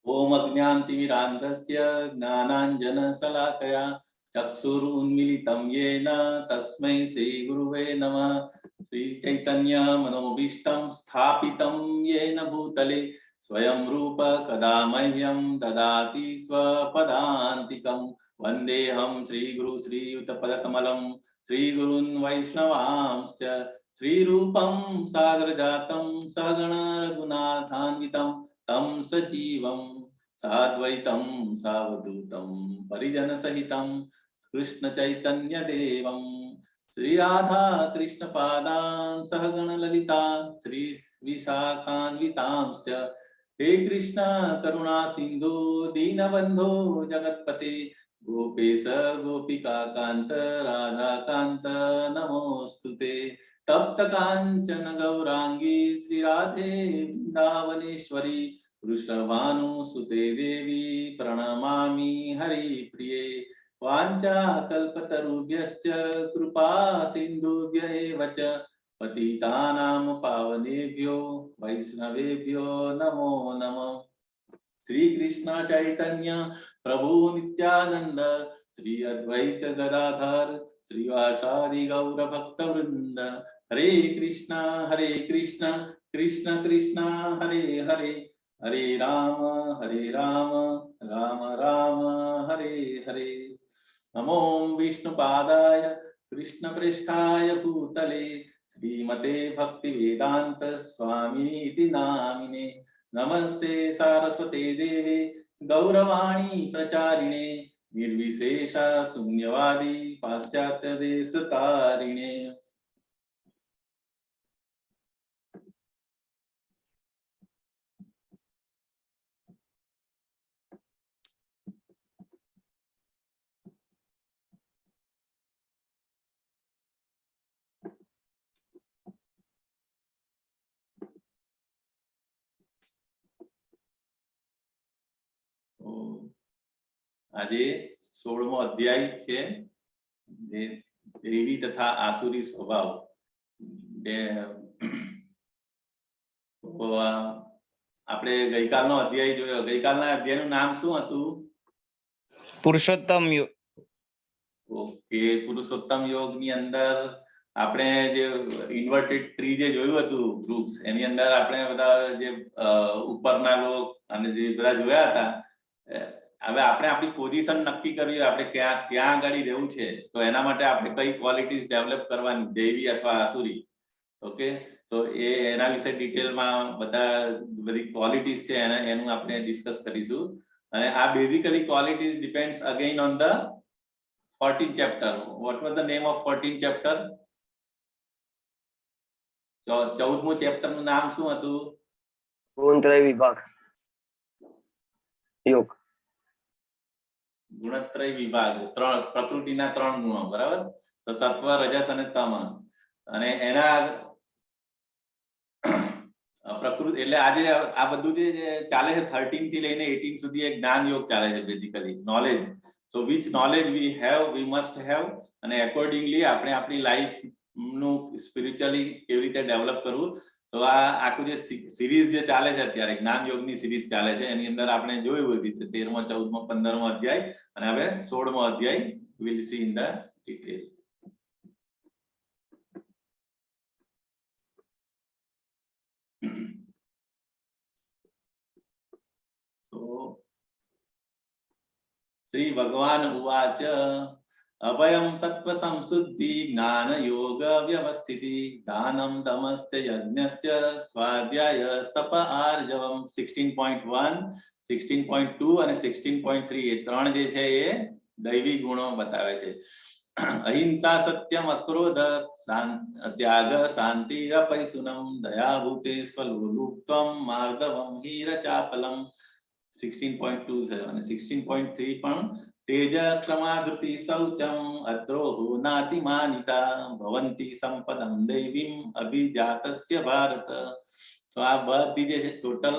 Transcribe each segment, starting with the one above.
ॐ अज्ञानतिमिरान्धस्य ज्ञानाञ्जनशलाकया चक्षुरुन्मीलितं येन तस्मै श्रीगुरुवे नमः। श्रीचैतन्यमनोभीष्टं स्थापितं येन भूतले स्वयं रूप कदा मह्यं ददाति स्वपदान्तिकं। वन्देऽहं श्रीगुरु श्रीयुतपदकमलं श्रीगुरून् वैष्णवांश्च श्रीरूपं सागरजातं सहगण रघुनाथान्वितं तं सजीवं साद्वैतं सावधूतं परिजनसहितं कृष्णचैतन्यदेवं। श्रीराधा कृष्णपादान् सहगण ललिता श्री विशाखान्वितांश्च। हे कृष्ण करुणा सिन्धु दीनबन्धो जगत्पते गोपेश गोपिका कान्त राधाकान्त नमोऽस्तु। तप्त काञ्चन गौराङ्गी श्रीराधे वृन्दावनेश्वरी वृषभानुसुते देवी प्रणमामि हरिप्रिये। वाञ्छाकल्पतरुभ्यश्च कृपा सिन्धुभ्य एव च पतितानां पावनेभ्यो वैष्णवेभ्यो नमो नमः। श्री कृष्ण चैतन्य प्रभु नित्यानंद श्री अद्वैत गदाधर श्रीवासादि गौर भक्त वृंद। हरे कृष्णा कृष्ण कृष्ण हरे हरे, हरे राम राम राम राम हरे हरे। नमो विष्णुपादाय कृष्णप्रेष्ठाय भूतले श्रीमते भक्तिवेदांत स्वामी इति नामिने। नमस्ते सारस्वते देवे गौरवाणी प्रचारिणे निर्विशेष शून्यवादी पाश्चात्य देश तारिणे। તો આજે 16મો અધ્યાય છે, જે દૈવી તથા આસુરી સ્વભાવ. તો આપણે ગઈકાલનો અધ્યાય જોયો. ગઈકાલના અધ્યાયનું નામ શું હતું? પુરુષોત્તમ યોગ. ઓકે, પુરુષોત્તમ યોગ ની અંદર આપણે જે ઇન્વર્ટેડ ટ્રી જે જોયું હતું વૃક્ષ, એની અંદર આપણે બધા જે ઉપરના લોક અને જે બધા જોયા હતા. હવે આપણે આપણી પોઝિશન નક્કી કરવી, આપણે ક્યાં ક્યાં આગળ રહેવું છે, તો એના માટે આપણે કઈ ક્વોલિટીઝ ડેવલપ કરવાની, દૈવી અથવા આસુરી. ઓકે, તો એ એના વિશે ડિટેલમાં બધા બધી ક્વોલિટીઝ છે એના એનું આપણે ડિસ્કસ કરીશું. અને આ basically qualities depends again on the 14 chapter. What was the name of 14 chapter? 14મું chapter નું નામ શું હતું? ગુણત્રય વિભાગ યોગ. ગુણત્રય વિભાગ, ત્રણ પ્રકૃતિના ત્રણ ગુણો, બરાબર? તો સત્વ, રજસ અને તમ. અને એના પ્રકૃતિ એટલે આજે આ બધું જે જે ચાલે છે, 13 થી લઈને 18 સુધી એક જ્ઞાન યોગ ચાલે છે, basically knowledge. So which knowledge we have, we must have, અને એકોર્ડિંગલી આપણે આપણી લાઈફ નું સ્પિરિચ્યુઅલી કેવી રીતે ડેવલપ કરવું. તો આ આખું જે સિરીઝ જે ચાલે છે અત્યારે, જ્ઞાન યોગની સિરીઝ ચાલે છે, એની અંદર આપણે જોયું એવી રીતે 13મો, 14મો, 15મો અધ્યાય અને હવે 16મો અધ્યાય will see in the detail. તો શ્રી ભગવાન ઉવાચ: અભયમ સત્વ સંશુદ્ધિ જ્ઞાન યોગ વ્યવસ્થિતિ દાનમ દમશ્ચ યજ્ઞશ્ચ સ્વાધ્યાય તપ આર્જવમ. 16.1, 16.2 અને 16.3, એ ત્રણ જે છે એ દૈવી ગુણો બતાવે છે. અહિંસા, સત્યમ, અક્રોધ, ત્યાગ, શાંતિ, અપૈશુનમ, દયા, ભૂતેષ્વલોલુપ્ત્વમ, માર્દવમ, હીરચાપલમ. 16.2 છે અને 16.3 પણ તેજ, ક્ષમા, ધૃતિ, શૌચમ, અદ્રોહો, નાતિમાનિતા ભવંતિ સંપદમ દૈવીમ અભિજાતસ્ય ભારત. તો આ બધી જે છે ટોટલ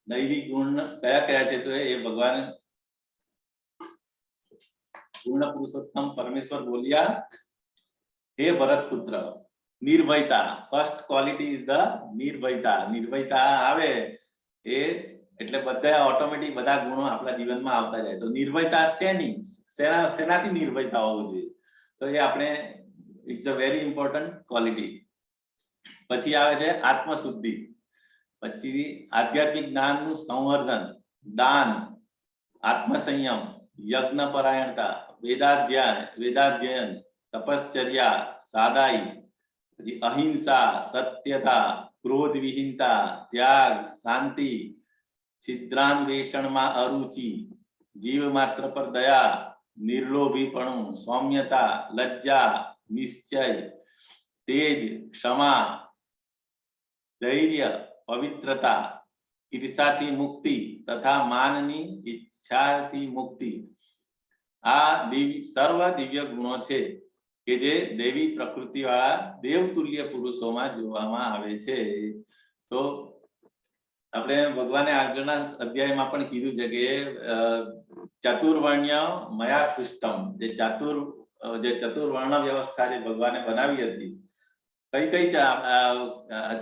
દૈવી ગુણ કયા કયા છે, તો એ ભગવાન પૂર્ણ પુરુષોત્તમ પરમેશ્વર બોલ્યા, હે ભરત પુત્ર, નિર્ભયતા. ફર્સ્ટ ક્વોલિટી is the નિર્ભયતા. નિર્ભયતા આવે એ એટલે બધા ઓટોમેટિક બધા ગુણો આપણા જીવનમાં આવતા જાય. તો નિર્ભયતા શેની, શેના, શેનાથી નિર્ભયતા હોવું જોઈએ? તો એ આપણે, it's a very important quality. પછી આવે છે આત્મશુદ્ધિ, પછી આધ્યાત્મિક જ્ઞાનનું સંવર્ધન, દાન, આત્મસંયમ, યજ્ઞ પરાયણતા, વેદાધ્યયન, તપશ્ચર્યા, સાદાઈ, પછી અહિંસા, સત્યતા, ક્રોધ વિહીનતા, ત્યાગ, શાંતિ, છિદ્રાન્વેષણમાં અરુચિ, જીવ માત્ર પર દયા, નિર્લોભીપણું, સૌમ્યતા, લજ્જા, નિશ્ચય, તેજ, ક્ષમા, ધૈર્ય, પવિત્રતા, ઈર્ષાથી મુક્તિ તથા માનની ઈચ્છાથી મુક્તિ. આ સર્વ દિવ્ય ગુણો છે કે જે દૈવી પ્રકૃતિ વાળા દેવતુલ્ય પુરુષોમાં જોવામાં આવે છે. તો આપણે ભગવાને આગળના અધ્યાયમાં પણ કીધું છે કે ચાતુર્વર્ણ્ય મયા સૃષ્ટમ, જે ચતુર્વર્ણ વ્યવસ્થા જે ભગવાને બનાવી હતી, કઈ કઈ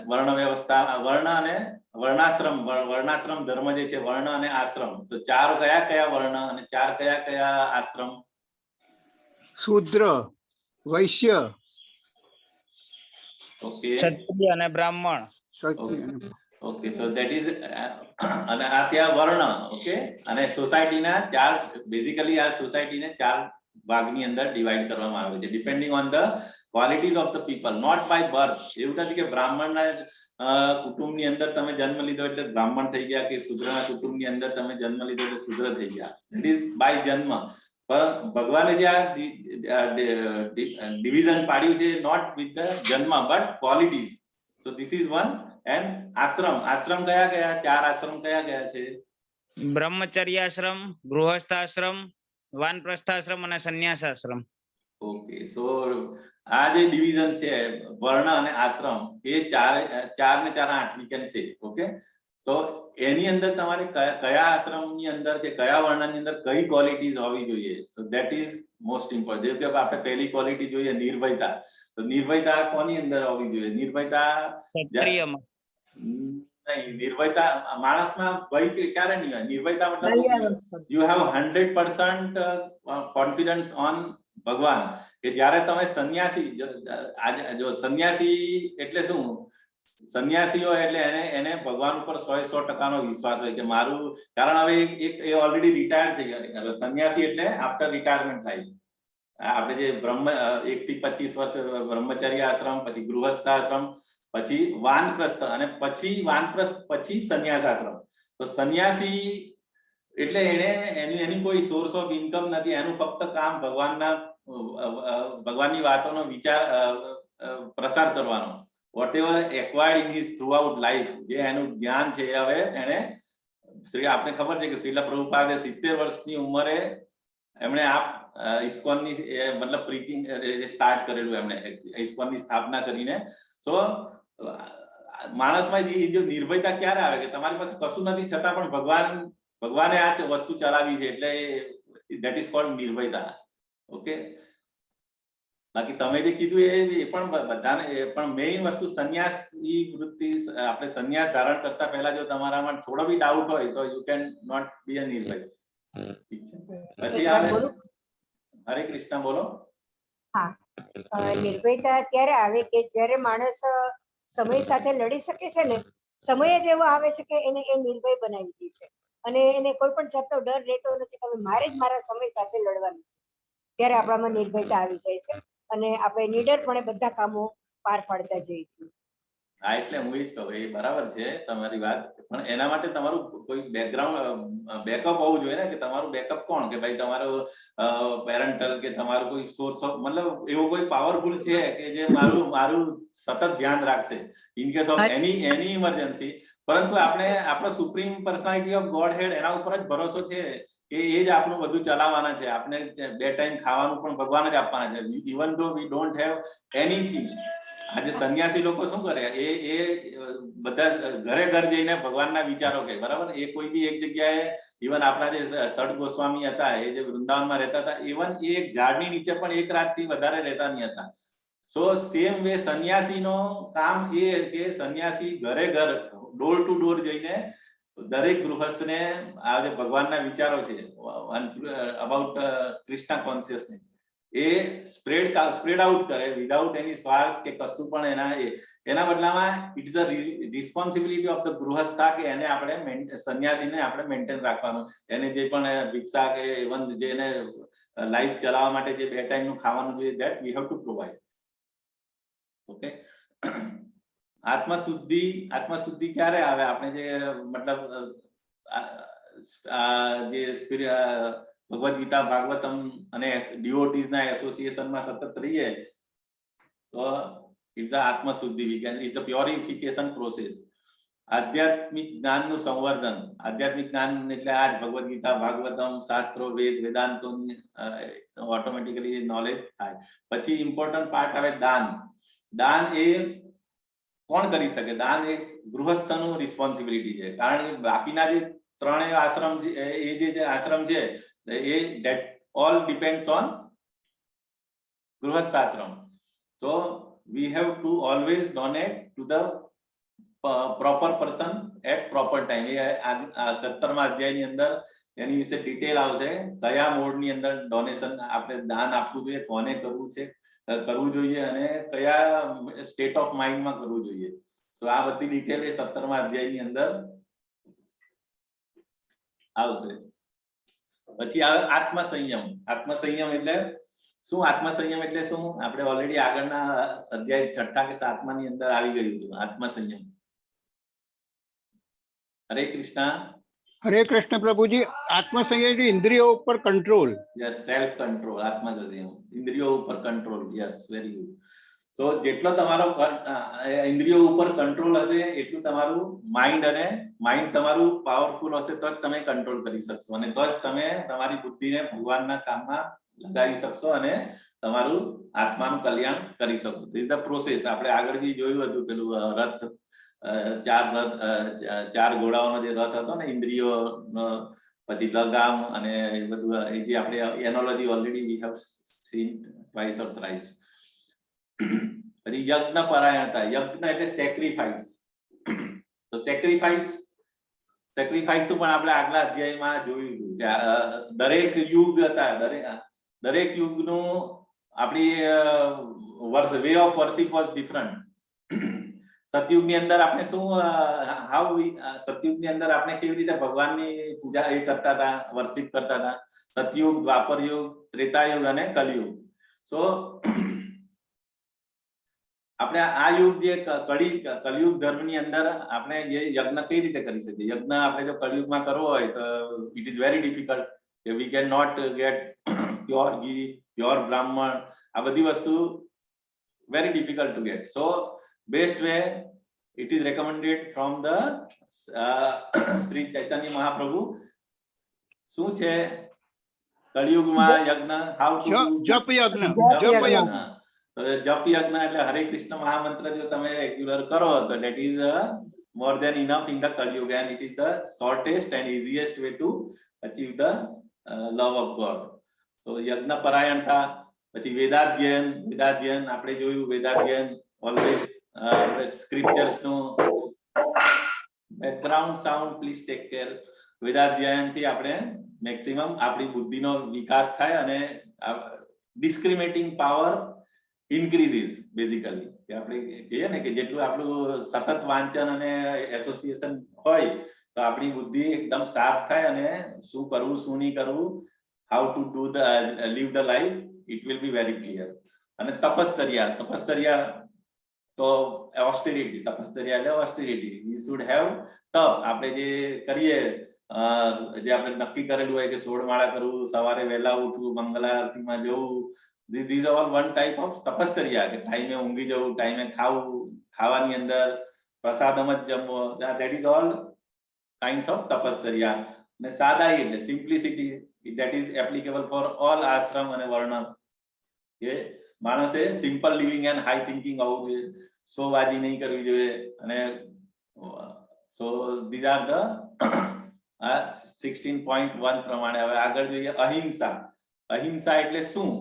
વર્ણ વ્યવસ્થા? વર્ણ અને વર્ણાશ્રમ, વર્ણાશ્રમ ધર્મ જે છે, વર્ણ અને આશ્રમ. તો ચાર કયા કયા વર્ણ અને ચાર કયા કયા આશ્રમ? શૂદ્ર, વૈશ્ય, ઓકે. ક્ષત્રિય અને બ્રાહ્મણ. ક્ષત્રિય અને ઓકે, સો that is, અને આ ત્યાં વર્ણ, ઓકે, અને સોસાયટીના ચાર, બેઝિકલી આ સોસાયટીને ચાર ભાગની અંદર ડિવાઈડ કરવામાં આવે છે, depending on the qualities of the people, not by birth. એવું નથી કે બ્રાહ્મણના કુટુંબની અંદર તમે જન્મ લીધો એટલે બ્રાહ્મણ થઈ ગયા કે શૂદ્રના કુટુંબની અંદર તમે જન્મ લીધો એટલે શૂદ્ર થઈ ગયા. That is by જન્મ. પણ ભગવાને જે આ ડિવિઝન પાડ્યું છે, not with the જન્મ but qualities. So this is one. And આશ્રમ, આશ્રમ કયા કયા? ચાર આશ્રમ કયા કયા છે? બ્રહ્મચર્યાશ્રમ, ગૃહસ્થાશ્રમ, વાનપ્રસ્થાશ્રમ અને સંન્યાસાશ્રમ. ઓકે, સો આ જે ડિવિઝન છે, વર્ણ અને આશ્રમ, એ ચાર, ચાર ને ચાર આઠ, we can say. Okay, તો એની અંદર તમારે કયા આશ્રમની અંદર કે કયા વર્ણની અંદર કઈ ક્વોલિટીઝ હોવી જોઈએ, so that is most important. જેમ કે આપણે પહેલી ક્વોલિટી જોઈએ, નિર્ભયતા. તો નિર્ભયતા કોની અંદર હોવી જોઈએ? નિર્ભયતા ક્ષત્રિયમાં. નહીં, નિર્ભયતા માણસમાં ભય કે ક્યારે નહીં હોય. નિર્ભયતા મતલબ you have 100% confidence on ભગવાન, કે જ્યારે તમે સંન્યાસી, આજે જો સંન્યાસી એટલે શું? સંન્યાસી હોય એટલે એને એને ભગવાન ઉપર સો સો ટકાનો વિશ્વાસ હોય કે મારું, કારણ હવે એક એક એ ઓલરેડી રિટાયર થઈ ગયા. સંન્યાસી એટલે આફ્ટર રિટાયરમેન્ટ થાય. આ આપણે જે બ્રહ્મ 1 થી 25 વર્ષ બ્રહ્મચર્ય આશ્રમ, પછી ગૃહસ્થ આશ્રમ, પછી વાનપ્રસ્થ અને પછી વાનપ્રસ્થ પછી સંન્યાસ આશ્રમ. તો સંન્યાસી એટલે એને એની એની કોઈ સોર્સ ઓફ ઇન્કમ નથી. એનું ફક્ત કામ ભગવાનના અ, અ, ભગવાનની વાતોનો વિચાર પ્રસાર કરવાનો. Whatever acquired in his throughout life, જે એનું જ્ઞાન છે એ હવે એને શ્રી, આપને ખબર છે કે શ્રીલા પ્રભુપાદે 70 વર્ષની ઉંમરે એમણે આ ઇસ્કોનની મતલબ પ્રીચિંગ સ્ટાર્ટ કરેલું, એમણે ઇસ્કોનની સ્થાપના કરીને. તો માણસમાં જે જો નિર્ભયતા ક્યારે આવે કે તમારી પાસે કશું નથી, છતાં પણ ભગવાને આ વસ્તુ ચલાવી છે, એટલે that is called નિર્ભયતા. ઓકે, બાકી તમે જે કીધું એ એ પણ બધાને એ પણ મેઇન વસ્તુ સંન્યાસી વૃત્તિ. આપણે સંન્યાસ ધારણ કરતા પહેલા જો તમારામાં થોડો બી ડાઉટ હોય તો you can not be અ નિર્ભય. ઠીક છે, પછી એક વાત આવે બોલું? હરે કૃષ્ણ, બોલો. નિર્ભયતા ત્યારે આવે કે જ્યારે માણસ સમય સાથે લડી શકે છે ને સમય જ એવો આવે છે કે એને એ નિર્ભય બનાવી દે છે અને એને કોઈ પણ જાતનો ડર રહેતો નથી કે હવે મારે જ મારા સમય સાથે લડવાનું છે. ત્યારે આપણામાં નિર્ભયતા આવી જાય છે અને આપણે નીડરપણે બધા કામો પાર પાડતા જઈએ છીએ. હા, એટલે હું એ જ કહું, એ બરાબર છે તમારી વાત, પણ એના માટે તમારું કોઈ બેકગ્રાઉન્ડ બેકઅપ હોવું જોઈએ ને, કે તમારું બેકઅપ કોણ? કે ભાઈ, તમારું પેરેન્ટલ કે તમારું કોઈ સોર્સ ઓફ, મતલબ એવો કોઈ પાવરફુલ છે કે જે મારું મારું સતત ધ્યાન રાખશે in case of any emergency. પરંતુ આપણે આપણો Supreme Personality of Godhead, એના ઉપર જ ભરોસો છે કે એ જ આપણું બધું ચલાવવાના છે. આપણે બે ટાઈમ ખાવાનું પણ ભગવાન જ આપવાના છે, even though we don't have anything. આજે સંન્યાસી લોકો શું કરે? એ એ બધા ઘરે ઘર જઈને ભગવાનના વિચારો કે, બરાબર, એ કોઈ બી એક જગ્યાએ, ઇવન આપણા જે ષડ ગોસ્વામી હતા, એ જે વૃંદાવનમાં રહેતા હતા, ઇવન એ એક ઝાડની નીચે પણ એક રાતથી વધારે રહેતા નહીં હતા. સો સેમ વે, સંન્યાસીનો કામ એ કે સંન્યાસી ઘરે ઘર, ડોર ટુ ડોર જઈને દરેક ગૃહસ્થને આ જે ભગવાનના વિચારો છે about Krishna consciousness, A spread spread out કરે વિધાઉટ એની સ્વાર્થ કે કશું પણ. એના બદલામાં it is a responsibility of the ગૃહસ્થા કે એને આપણે સંન્યાસીને આપણે મેન્ટેન રાખવાનું, એને જે પણ ભિક્ષા કે ઇવન જે એને લાઈફ ચલાવવા માટે જે બે ટાઈમનું ખાવાનું જોઈએ, that we have to provide, okay? આત્મશુદ્ધિ. આત્મશુદ્ધિ ક્યારે આવે? આપણે જે મતલબ આ જે ભગવદ્ ગીતા, ભાગવતમ અને ડિવોટીઝ ના એસોસિએશનમાં સતત રહીએ તો it's a આત્મશુદ્ધિ. We can it's a purification process. આધ્યાત્મિક જ્ઞાનનું સંવર્ધન. આધ્યાત્મિક જ્ઞાન એટલે આ જ ભગવદ્ ગીતા, ભાગવતમ, શાસ્ત્રો, વેદ, વેદાંતો, ઓટોમેટિકલી નોલેજ થાય. પછી ઇમ્પોર્ટન્ટ પાર્ટ આવે દાન. દાન એ કોણ કરી શકે? દાન એ ગૃહસ્થનું રિસ્પોન્સિબિલિટી છે, કારણ કે બાકીના જે ત્રણેય આશ્રમ છે, એ જે જે આશ્રમ છે એ that all depends on ગૃહસ્થ આશ્રમ. તો we have to always donate to the proper person at proper time. એ આ 17મા અધ્યાયની અંદર એની વિશે ડિટેલ આવશે, કયા મોડની અંદર ડોનેશન આપણે દાન આપવું જોઈએ, કોને કરવું છે, કરવું જોઈએ અને કયા સ્ટેટ ઓફ માઇન્ડમાં કરવું જોઈએ. તો આ બધી ડિટેલ એ 17મા અધ્યાયની અંદર આવશે. પછી આવે આત્મસંયમ. આત્મસંયમ એટલે શું? આત્મસંયમ એટલે શું? આપણે ઓલરેડી આગળના અધ્યાય છઠ્ઠા કે સાતમા ની અંદર આવી ગયું હતું આત્મસંયમ. હરે કૃષ્ણ. હરે કૃષ્ણ પ્રભુજી. આત્મસંયમ એટલે ઇન્દ્રિયો ઉપર કંટ્રોલ. યસ, સેલ્ફ કંટ્રોલ, આત્મસંયમ, ઇન્દ્રિયો ઉપર કંટ્રોલ. Yes, very good. તો જેટલો તમારો ઇન્દ્રિયો ઉપર કંટ્રોલ હશે એટલું તમારું માઇન્ડ અને માઇન્ડ તમારું પાવરફુલ હશે, તો જ તમે કંટ્રોલ કરી શકશો અને તો જ તમે તમારી બુદ્ધિને ભગવાનના કામમાં લગાવી શકશો અને તમારું આત્માનું કલ્યાણ કરી શકો. This the process. આપણે આગળ બી જોયું હતું પેલું રથ, ચાર રથ, ચાર ઘોડાઓનો જે રથ હતો ને, ઇન્દ્રિયો, પછી લગામ અને એ બધું, એ જે આપણે analogy already we have seen twice or thrice. પછી યજ્ઞ પરાયણતા. યજ્ઞ એટલે સેક્રિફાઈસ. તો સેક્રિફાઈસ સેક્રિફાઈસ તો પણ આપણે આગલા અધ્યાયમાં જોયું હતું કે દરેક યુગ હતા, દરેક દરેક યુગનું આપણી વર્ષ way of worship was different. સતયુગની અંદર આપણે શું how સતયુગની અંદર આપણે કેવી રીતે ભગવાનની પૂજા એ કરતા હતા, વર્શિપ કરતા હતા? સતયુગ, દ્વાપર યુગ, ત્રેતાયુગ અને કલયુગ. સો આપણે આ યુગ જે કળી કલયુગ ધર્મની અંદર આપણે જે યજ્ઞ કઈ રીતે કરી શકીએ? યજ્ઞ આપણે જો કલયુગમાં કરવો હોય તો it is very difficult કે we can not get pure ghee, pure બ્રાહ્મણ. આ બધી વસ્તુ very difficult to get. So best way, it is recommended from the Shri Chaitanya Mahaprabhu. શું છે કળિયુગમાં યજ્ઞ? How to જપ યજ્ઞ. જપ જપ યજ્ઞ. યજ્ઞ. તો જપ યજ્ઞ એટલે હરે કૃષ્ણ મહામંત્ર જો તમે રેગ્યુલર કરો તો that is more than enough in the Kaliyuga and it is the shortest and easiest way to achieve the love of God. So યજ્ઞ પરાયણતા. પછી વેદાધ્યયન. વેદાધ્યયન આપણે જોયું, વેદાધ્યયન ઓલવેઝ આપણે સ્ક્રિપ્ચર્સ નું. Background sound, please take care. વેદાધ્યયન થી આપણે મેક્સિમમ આપણી બુદ્ધિનો વિકાસ થાય અને ડિસ્ક્રિમિનેટિંગ પાવર ઇન્ક્રીઝિસ બેઝિકલી, કે આપણે કહીએ ને કે જેટલું આપણું સતત વાંચન અને એસોસિએશન હોય તો આપણી બુદ્ધિ એકદમ શાર્પ થાય અને શું કરવું, શું નહીં કરવું, how to do the live the life, it will be very clear. અને તપશ્ચર્યા. તપશ્ચર્યા તો ઓસ્ટેરિટી. તપશ્ચર્યા એટલે ઓસ્ટેરિટી. We should have તપ. આપણે જે કરીએ, જે આપણે નક્કી કરેલું હોય કે 16 માળા કરવું, સવારે વહેલા ઉઠવું, મંગલા આરતીમાં જવું, these are all one type of તપશ્ચર્યા, કે ટાઈમે ઊંઘી જવું, ટાઈમે ખાવું, ખાવાની અંદર પ્રસાદમ જ જમવો, that is all kinds of તપશ્ચર્યા. અને સાદાઈ એટલે simplicity, that is applicable for all આશ્રમ અને વર્ણ, કે માણસે simple living and high thinking હોવું જોઈએ, શોબાજી નહીં કરવી જોઈએ. અને સો these are the 16.1 પ્રમાણે. હવે આગળ જોઈએ અહિંસા. અહિંસા એટલે શું?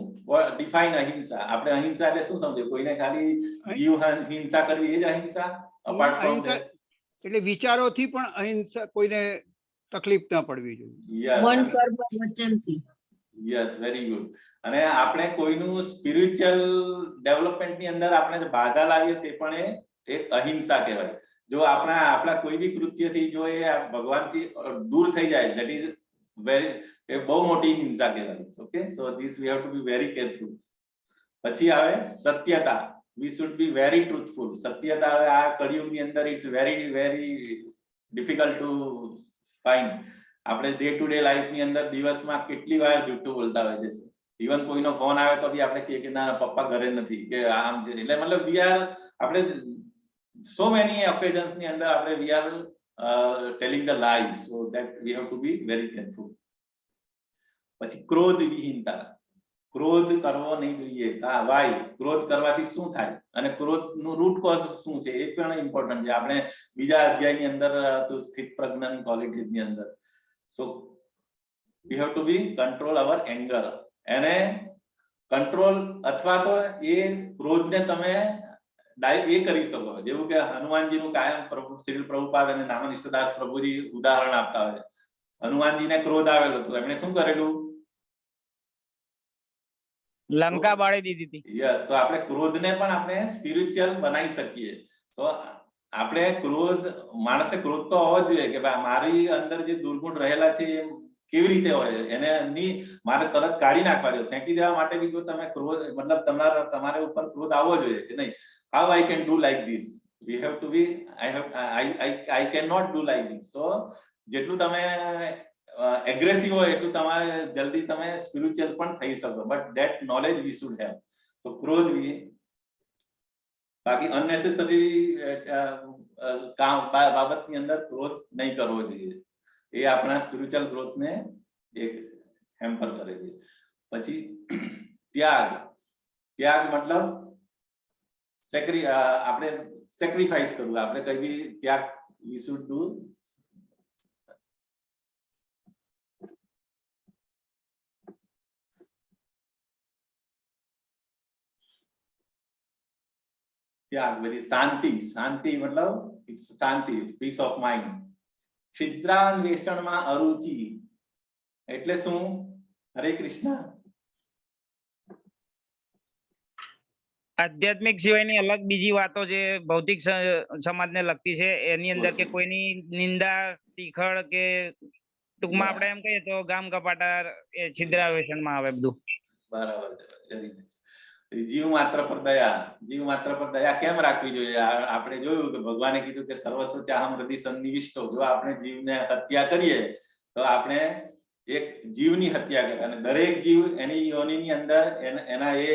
ડિફાઇન અહિંસા. આપણે અહિંસા એટલે શું સમજીએ? કોઈને ખાલી જીવ હિંસા કરવી એ જ અહિંસા? અપાર્ટ ફ્રોમ અહિંસા એટલે વિચારોથી પણ અહિંસા, કોઈને તકલીફ ના પડવી જોઈએ. યસ. મન, કર્મ, વચનથી. Yes, very good. અને આપણે કોઈનું સ્પિરિચ્યુઅલ ડેવલપમેન્ટ ની અંદર આપણે બાધા લાવીએ તે પણ એ એક અહિંસા કહેવાય. જો આપણા આપણા કોઈ બી કૃત્યથી જો એ ભગવાનથી દૂર થઈ જાય, that is very, એ બહુ મોટી હિંસા કહેવાય. Okay, so this we have to be very careful. પછી આવે સત્યતા. We should be very truthful. સત્યતા હવે આ કળિયુગની અંદર it's very very difficult to find. આપણે ડે ટુ ડે લાઈફ ની અંદર દિવસમાં કેટલી વાર જૂઠું બોલતા હોય છે. ઇવન કોઈનો ફોન આવે તો બી આપણે કહીએ કે ના, પપ્પા ઘરે નથી કે આમ છે. એટલે મતલબ we are, આપણે સો મેની ઓકેઝન્સ ની અંદર આપણે we are telling the lies, so that we have to be very careful. પછી ક્રોધ વિહીનતા. ક્રોધ કરવો નહીં જોઈએ. હા, વાય? ક્રોધ કરવાથી શું થાય અને ક્રોધ નું રૂટ કોઝ શું છે એ પણ ઇમ્પોર્ટન્ટ છે. આપણે બીજા અધ્યાયની અંદર હતું, સ્થિત પ્રજ્ઞાની ક્વોલિટીઝ ની અંદર. So we have to be control our anger. એને કંટ્રોલ અથવા તો એ ક્રોધને તમે એ કરી શકો. જેવું કે હનુમાનજીનું કાયમ પ્રભુ શ્રી પ્રભુપાદ અને નામનિષ્ઠદાસ પ્રભુજી ઉદાહરણ આપતા હોય. હનુમાનજીને ક્રોધ આવેલો હતો, એમણે શું કરેલું? લંકા બાળી દીધી હતી. યસ, તો આપણે ક્રોધને પણ આપણે સ્પિરિચ્યુઅલ બનાવી શકીએ. તો આપણે ક્રોધ, માણસને ક્રોધ તો હોવો જ જોઈએ કે ભાઈ, મારી અંદર જે દુર્ગુણ રહેલા છે એ કેવી રીતે હોય, એને ની મારે તરત કાઢી નાખવા જોઈએ, ફેંકી દેવા માટે બી જો તમે ક્રોધ, મતલબ તમારે ઉપર ક્રોધ આવવો જોઈએ કે નહીં, how I can do like this? We have to be, I have I can not do like this. So જેટલું તમે એગ્રેસિવ હોય એટલું તમારે જલ્દી તમે સ્પિરિચ્યુઅલ પણ થઈ શકો, but that knowledge we should have. તો ક્રોધ બી, બાકી અનનેસેસરી કામ બાબતની અંદર ક્રોધ નહીં કરવો જોઈએ. એ આપણા સ્પિરિચ્યુઅલ ગ્રોથને એક હેમ્પર કરે છે. પછી ત્યાગ. ત્યાગ મતલબ આપણે સેક્રિફાઈસ કરવું. આપણે કઈ બી ત્યાગ, we should do. ત્યાગ. પછી શાંતિ. શાંતિ મતલબ it's Shanti, piece of mind. છિદ્રાન્વેષણમાં અરુચિ એટલે શું? હરે કૃષ્ણ. આધ્યાત્મિક સિવાયની અલગ બીજી વાતો જે ભૌતિક સમાજને લગતી છે એની અંદર કે કોઈની નિંદા, તીખળ કે ટૂંકમાં આપણે એમ કહીએ તો ગામ કપાટા, એ છિદ્રાન્વેષણમાં આવે બધું. બરાબર છે, વેરી નાઇસ. જીવ માત્ર પર દયા. જીવ માત્ર પર દયા કેમ રાખવી જોઈએ? આપણે જોયું કે ભગવાને કીધું કે સર્વસ્વ ચાહમ હૃદય સન્નિવિષ્ટો. જો આપણે જીવને હત્યા કરીએ તો આપણે એક જીવની હત્યા કરીએ અને દરેક જીવ એની યોનિની અંદર એના એ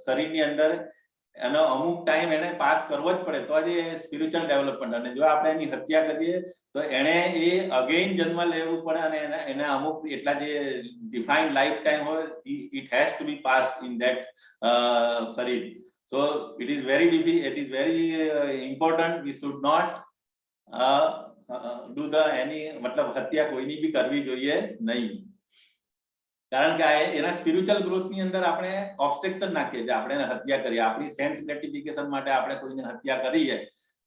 શરીરની અંદર એનો અમુક ટાઈમ એને પાસ કરવો જ પડે, તો જ એ સ્પિરિચ્યુઅલ ડેવલપમેન્ટ. અને જો આપણે એની હત્યા કરીએ તો એણે એ અગેઇન જન્મ લેવું પડે અને એના અમુક એટલા જે ડિફાઇન્ડ લાઈફ ટાઈમ હોય, it has to be pass in that શરીર. So it is very important, we should not do the any, મતલબ હત્યા કોઈની બી કરવી જોઈએ નહીં, કારણ કે આ એના સ્પિરિચ્યુઅલ ગ્રોથ ની અંદર આપણે ઓબ્સ્ટ્રક્શન નાખીએ છીએ. આપણે એને હત્યા કરીએ, આપણી સેન્સ ગ્રેટિફિકેશન માટે આપણે કોઈને હત્યા કરીએ.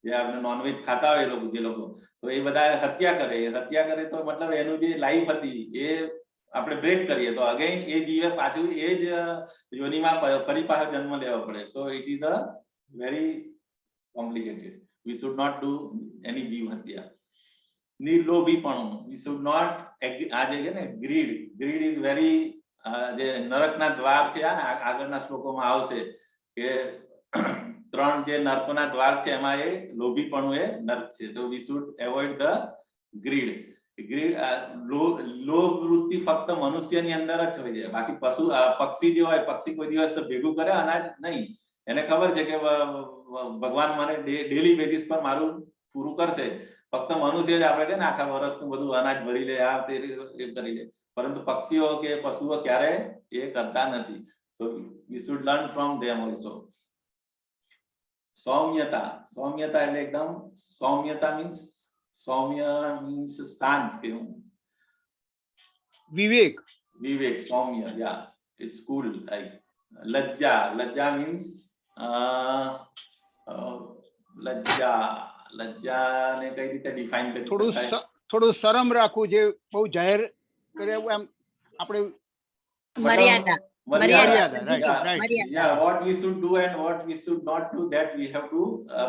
જે આપણે નોનવેજ ખાતા હોય એ લોકો, જે લોકો, તો એ બધા હત્યા કરે. એ હત્યા કરે તો મતલબ એનું જે લાઈફ હતી એ આપણે બ્રેક કરીએ, તો અગેઇન એ જીવે પાછું એ જ યોનિમાં ફરી પાછો જન્મ લેવો પડે. So it is a very complicated. We should not do any જીવ હત્યા. નિર્લોભીપણું, we should not, આ જે છે ને ગ્રીડ, ગ્રીડ is very, જે નરકના દ્વાર છે, આ ને આગળના શ્લોકોમાં આવશે કે ત્રણ જે નરકોના દ્વાર છે એમાં એ લોભીપણું એ નરક છે. તો we should avoid the greed. Greed, લોભ વૃત્તિ ફક્ત મનુષ્યની અંદર જ હોય છે. બાકી પશુ, પક્ષી જે હોય, પક્ષી કોઈ દિવસ ભેગું કરે અનાજ નહીં. એને ખબર છે કે ભગવાન મને ડેલી બેસિસ પર મારું પૂરું કરશે. ફક્ત મનુષ્ય જ આપણે કે ને આખા વર્ષનું બધું અનાજ ભરી લે, આ તે એ કરી લે, પરંતુ પક્ષીઓ કે પશુઓ ક્યારે એ કરતા નથી. So we should learn from them also. સૌમ્યતા. સૌમ્યતા એટલે એકદમ, સૌમ્યતા મીન્સ, સૌમ્ય મીન્સ શાંત કે હું વિવેક. વિવેક, સૌમ્ય, યા, it's cool. Like લજ્જા. લજ્જા મીન્સ, લજ્જા, લજ્જાને કઈ રીતે ડિફાઇન કરી થોડું શકાય? થોડું શરમ રાખવું, જે બહુ જાહેર કરે એવું એમ આપણે. મર્યાદા. મર્યાદા. મર્યાદા, right, right. મર્યાદા. Yeah, what we should do and what we should not do, that we have to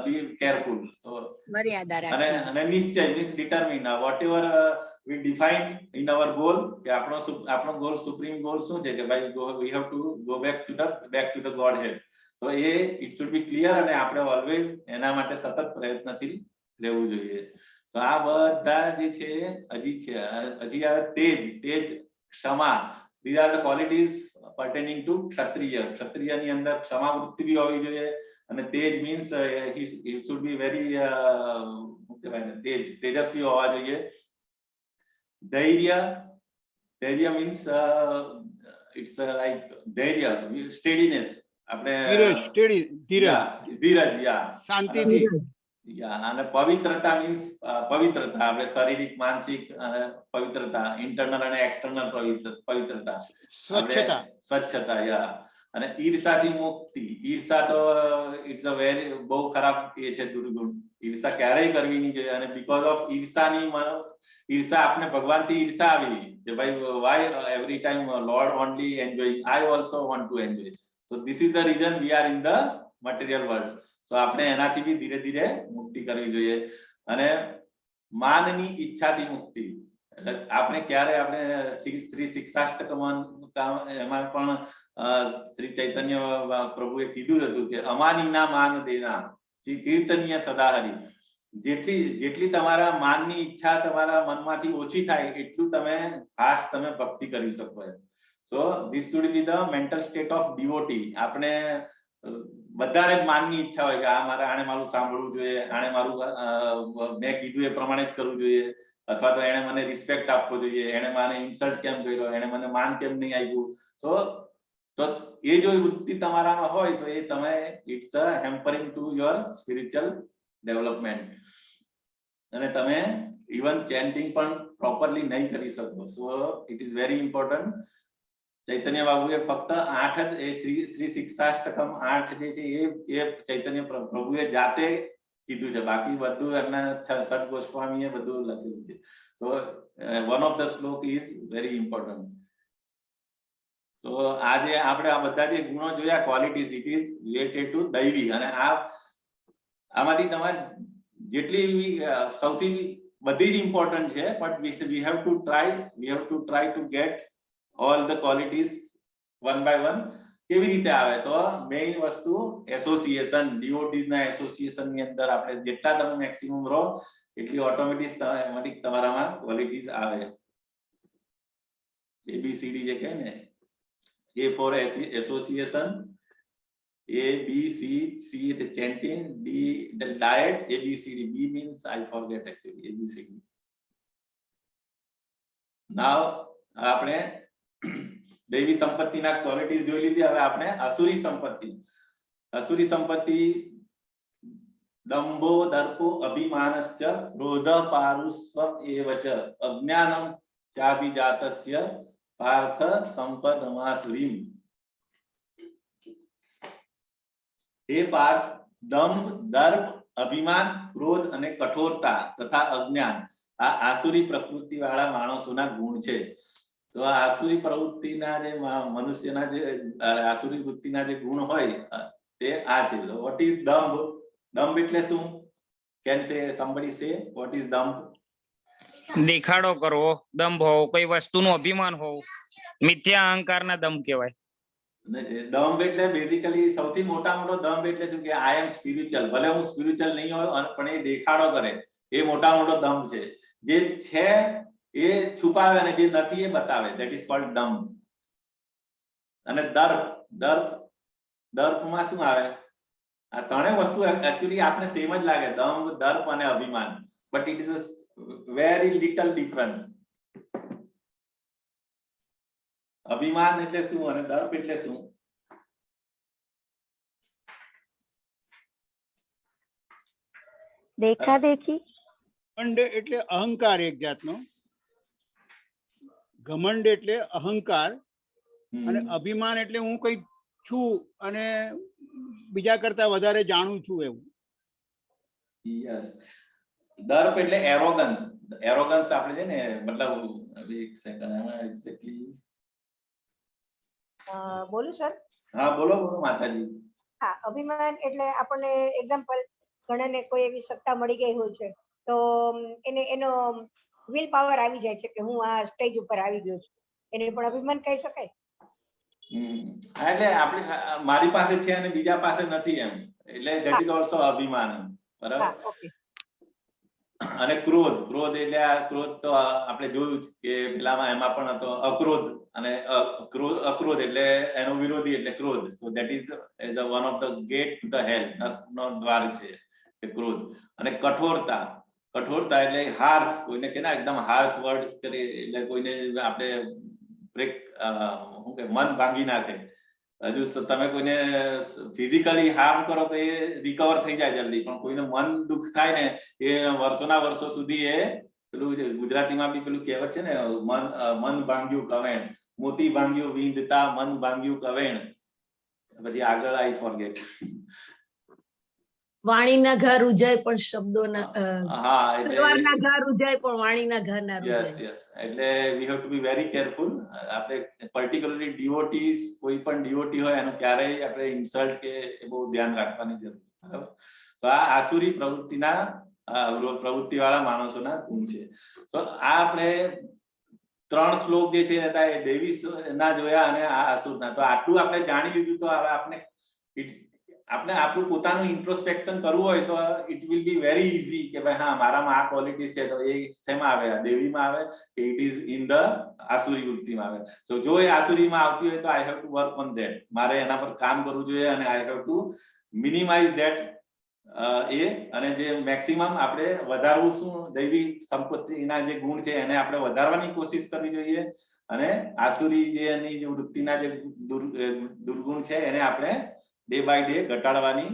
be careful. So મર્યાદા અને રાખવી. અને નિશ્ચય means determine whatever we define in our goal, કે આપણો આપણો ગોલ, સુપ્રીમ ગોલ શું છે કે ભાઈ we have to go back to the Godhead. તો એ it should be clear અને આપણે ઓલવેઝ એના માટે સતત પ્રયત્નશીલ રહેવું જોઈએ. તો આ બધા જે છે હજી છે, હજી આ તેજ તેજ, ક્ષમા, these are the qualities pertaining to ક્ષત્રિય. ક્ષત્રિયની અંદર ક્ષમા વૃત્તિ બી હોવી જોઈએ અને તેજ means he should be very, શું કહેવાય ને, તેજ, તેજસ્વી હોવા જોઈએ. ધૈર્ય, ધૈર્ય મીન્સ it's like ધૈર્ય, સ્ટેડીનેસ આપણે. ધીરજ, સ્ટેડી, ધીરજ. Yeah, ધીરજ, યા. શાંતિથી. યા, અને પવિત્રતા મીન્સ પવિત્રતા, આપણે શારીરિક, માનસિક અને પવિત્રતા, ઇન્ટરનલ અને એક્સટર્નલ પવિત્રતા આપણે. સ્વચ્છતા. સ્વચ્છતા, યા. અને ઈર્ષાથી મુક્તિ. ઈર્ષા તો it's a very બહુ ખરાબ એ છે દુર્ગુણ. ઈર્ષા ક્યારેય કરવી નહીં જોઈએ. અને because of ઈર્ષાની ઈર્ષા, આપને ભગવાનથી ઈર્ષા આવી કે ભાઈ, why every time Lord only enjoy, I also want to enjoy. So this is the reason we are in the material world. તો આપણે એનાથી બી ધીરે ધીરે મુક્તિ કરવી જોઈએ. અને માનની ઈચ્છાથી મુક્તિ એટલે આપણે ક્યારે આપણે શ્રી શ્રી શિક્ષાષ્ટકમ એમાં પણ શ્રી ચૈતન્ય પ્રભુએ કીધું હતું કે અમાનીના માન દેના શ્રી કીર્તનીય સદાહરી. જેટલી જેટલી તમારા માનની ઈચ્છા તમારા મનમાંથી ઓછી થાય, એટલું તમે ફાસ્ટ તમે ભક્તિ કરી શકો એમ. So this should be the mental state of devotee. આપણે બધાને જ માનની ઈચ્છા હોય કે આ મારે આણે મારું સાંભળવું જોઈએ, આણે મારું મેં કીધું એ પ્રમાણે જ કરવું જોઈએ, અથવા તો એણે મને રિસ્પેક્ટ આપવો જોઈએ, એણે મને ઇન્સલ્ટ કેમ કર્યો, એણે મને માન કેમ નહીં આપ્યું. તો એ જો વૃત્તિ તમારામાં હોય તો એ તમે it's a hampering to your spiritual development અને તમે ઇવન ચેન્ટિંગ પણ પ્રોપરલી નહીં કરી શકો. So it is very important. ચૈતન્ય બાબુએ ફક્ત આઠ જ એ શ્રી શ્રી શિક્ષાષ્ટકમ 8 જે છે એ એ ચૈતન્ય પ્રભુએ જાતે કીધું છે. બાકી બધું એમના ષટ ગોસ્વામીએ બધું લખેલું છે. So one of the shlok is very important. So આજે આપણે આ બધા જે ગુણો જોયા, qualities, it is related to દૈવી. અને આ આમાંથી તમારે જેટલી બી, સૌથી બધી જ ઇમ્પોર્ટન્ટ છે, but we have to try to get all the qualities one by one. કેવી રીતે આવે? તો મેઇન વસ્તુ એસોસિએશન, ડિવોટીઝ ના એસોસિએશન ની અંદર આપણે જેટલા તમે મેક્સિમમ રહો એટલી ઓટોમેટિક તમારામાં ક્વોલિટીઝ આવે. એબીસીડી જે કહે ને, A for association, A B C, C the chanting, D the diet, A B C D. B means I forget actually, A B C D. Now આપણે દૈવી સંપત્તિના ક્વોલિટીઝ જોઈ લીધી. હવે આપણે આસુરી સંપત્તિ. આસુરી સંપત્તિ: દંભો દર્પો અભિમાનશ્ચ ક્રોધ પારુષ્યમ એવ ચ અજ્ઞાનમ ચાભિજાતસ્ય પાર્થ સંપદમાસુરીમ. હે પાર્થ, દંભ, દર્પ, અભિમાન, ક્રોધ અને કઠોરતા તથા અજ્ઞાન આ આસુરી પ્રકૃતિ વાળા માણસોના ગુણ છે. તો આ આસુરી પ્રવૃત્તિના જે મનુષ્યના જે આસુરી વૃત્તિના જે ગુણ હોય તે આ છે. What is દંભ? દંભ એટલે શું? Can say somebody say what is દંભ? દેખાડો કરવો, દંભ હોવો, કોઈ વસ્તુનું અભિમાન હોવું, મિથ્યા અહંકારના દંભ કહેવાય. ને દંભ એટલે બેઝિકલી સૌથી મોટા મોટો દંભ એટલે શું કે આઈ એમ સ્પિરિચ્યુઅલ, ભલે હું સ્પિરિચ્યુઅલ નહીં હોય પણ એ દેખાડો કરે એ મોટા મોટો દંભ છે. જે છે એ છુપાવે અને જે નથી એ બતાવે, that is called દંભ. અને દર્પ, દર્પ, દર્પમાં શું આવે? આ ત્રણેય વસ્તુ એકચ્યુઅલી આપને સેમ જ લાગે, દંભ, દર્પ અને અભિમાન, but it is a very little difference. અભિમાન એટલે શું અને દર્પ એટલે શું? દેખા દેખી. ઘમંડ એટલે અહંકાર એક જાતનો. ઘમંડ એટલે અહંકાર અને અભિમાન એટલે હું કંઈક છું અને બીજા કરતા વધારે જાણું છું એવું. યસ, દર્પ એટલે એરોગન્સ. એરોગન્સ આપણે છે ને, મતલબ, હવે એક સેકન્ડ, એમાં એક્ઝેક્ટલી બોલું સર? હા, બોલો બોલો માતાજી. હા, અભિમાન એટલે આપણને એક્ઝામ્પલ, ઘણાને કોઈ એવી સત્તા મળી ગઈ હોય છે તો એને એનો will power આવી જાય છે કે હું આ સ્ટેજ ઉપર આવી ગયો છું, એને પણ અભિમાન કહી શકાય. હા, એટલે આપણે મારી પાસે છે અને બીજા પાસે નથી એમ, એટલે that is also અભિમાન એમ, બરાબર? હા, ઓકે. અને ક્રોધ, ક્રોધ એટલે આ ક્રોધ તો આપણે જોયું જ કે પેલામાં એમાં પણ હતો અક્રોધ અને ક્રોધ. અક્રોધ એટલે એનો વિરોધી એટલે ક્રોધ. So that is as a one of the gate to the hell, નરકનો દ્વાર છે કે ક્રોધ. અને કઠોરતા, કઠોરતા એટલે હાર્શ, કોઈને કે ના એકદમ હાર્શ વર્ડ કરે, એટલે કોઈને આપણે બ્રેક, શું કે, મન ભાંગી નાખે. હજુ તમે કોઈને ફિઝિકલી હાર્મ કરો તો એ રિકવર થઈ જાય જલ્દી, પણ કોઈને મન દુઃખ થાય ને, એ વર્ષોના વર્ષો સુધી એ પેલું જે ગુજરાતીમાં બી પેલું કહેવત છે ને, મન મન ભાંગ્યું કવેણ, મોતી ભાંગ્યું વીંધતા મન ભાંગ્યું કવેણ, પછી આગળ આઈ ફોરગેટ. વાણીના ઘા રૂજાય પણ શબ્દોના હા, એટલે તલવારના ઘા રૂજાય પણ વાણીના ઘા ના રૂજાય. યસ, એટલે we have to be very careful. આપણે પર્ટિક્યુલરલી ડિવોટીઝ, કોઈ પણ ડિવોટી હોય એનું ક્યારેય આપણે ઇન્સલ્ટ કે એ બહુ ધ્યાન રાખવાની જરૂર છે, બરાબર? તો આ આસુરી પ્રવૃત્તિના પ્રવૃત્તિવાળા માણસોના ગુણ છે. તો આ આપણે ત્રણ શ્લોક જે છે હતા એ દૈવી ના જોયા અને આ આસુરના. તો આટલું આપણે જાણી લીધું તો હવે આપણે આપણે આપણું પોતાનું ઇન્ટ્રોસ્પેક્શન કરવું હોય તો it will be very easy કે ભાઈ, હા, મારામાં આ ક્વોલિટીઝ છે, તો એ શેમાં આવે? આ દૈવીમાં આવે કે it is in the આસુરી વૃત્તિમાં આવે? તો જો એ આસુરીમાં આવતી હોય તો I have to work on that. મારે એના પર કામ કરવું જોઈએ અને I have to minimize that એ, અને જે મેક્સિમમ આપણે વધારવું શું, દૈવી સંપત્તિના જે ગુણ છે એને આપણે વધારવાની કોશિશ કરવી જોઈએ અને આસુરી જે એની જે વૃત્તિના જે દુર્ગુણ છે એને આપણે ડે બાય ડે ઘટાડવાની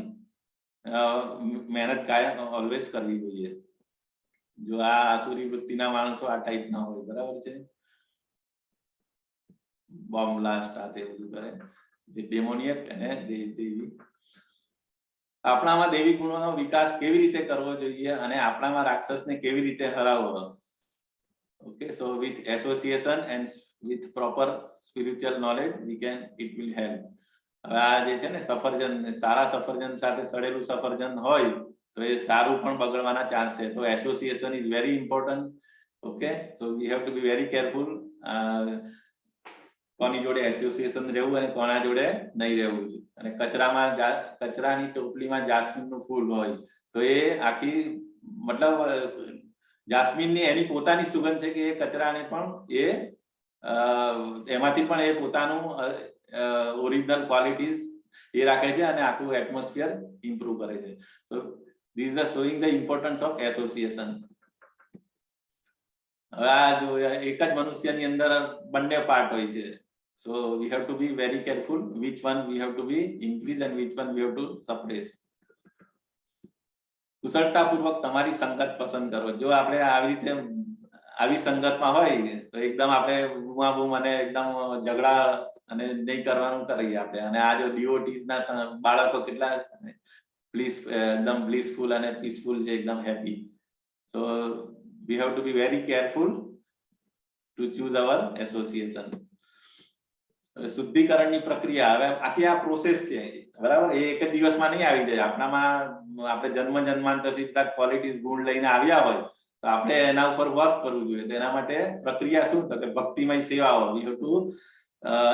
મહેનત કાયમ ઓલવેઝ કરવી જોઈએ. જો આ આસુરી વૃત્તિના માણસો આ ટાઈપના હોય, બરાબર છે? બોમ્બ બ્લાસ્ટ, આ તે બધું કરે, જે ડેમોનિયક અને દેવી. આપણામાં દૈવી ગુણોનો વિકાસ કેવી રીતે કરવો જોઈએ અને આપણામાં રાક્ષસને કેવી રીતે હરાવવો? Okay, so with association and with proper spiritual knowledge we can it will help. હવે આ જે છે ને સફરજન, સારા સફરજન સાથે સડેલું સફરજન હોય તો એ સારું પણ બગડવાના ચાન્સ છે. તો association is very important, okay? So we have to be very careful કોની જોડે એસોસિએશન રહેવું અને કોના જોડે નહીં રહેવું. અને કચરામાં કચરાની ટોપલીમાં જાસ્મીનનું ફૂલ હોય તો એ આખી, મતલબ, જાસ્મીનની એની પોતાની સુગંધ છે કે એ કચરાને પણ એ એમાંથી પણ એ પોતાનું ઓરિજિનલ ક્વોલિટીઝ એ રાખે છે અને આખું એટમોસ્ફિયર ઇમ્પ્રુવ કરે છે. તો this are showing the importance of association. હવે આ જો એક જ મનુષ્યની અંદર બંને પાર્ટ હોય છે, so we have to be very careful which one we have to be increase and which one we have to suppress. કુશળતાપૂર્વક તમારી સંગત પસંદ કરો. જો આપણે આવી રીતે આવી સંગતમાં હોય તો એકદમ આપણે બૂમાબૂમ અને એકદમ ઝઘડા અને નહીં કરવાનું કરીએ આપણે. અને આ જો ડિવોટીઝ ના બાળકો કેટલા પ્લીઝ, એકદમ બ્લિસફુલ અને પીસફુલ છે, એકદમ happy. So we have to be very careful to choose our association. શુદ્ધિકરણની પ્રક્રિયા, હવે આખી આ પ્રોસેસ છે, બરાબર? એ એક જ દિવસમાં નહીં આવી જાય. આપણામાં આપણે જન્મ જન્માંતરથી બધા ક્વોલિટીઝ, ગુણ લઈને આવ્યા હોય તો આપણે એના ઉપર વર્ક કરવું જોઈએ. તો એના માટે પ્રક્રિયા શું? તો કે ભક્તિમય સેવાઓ. We have to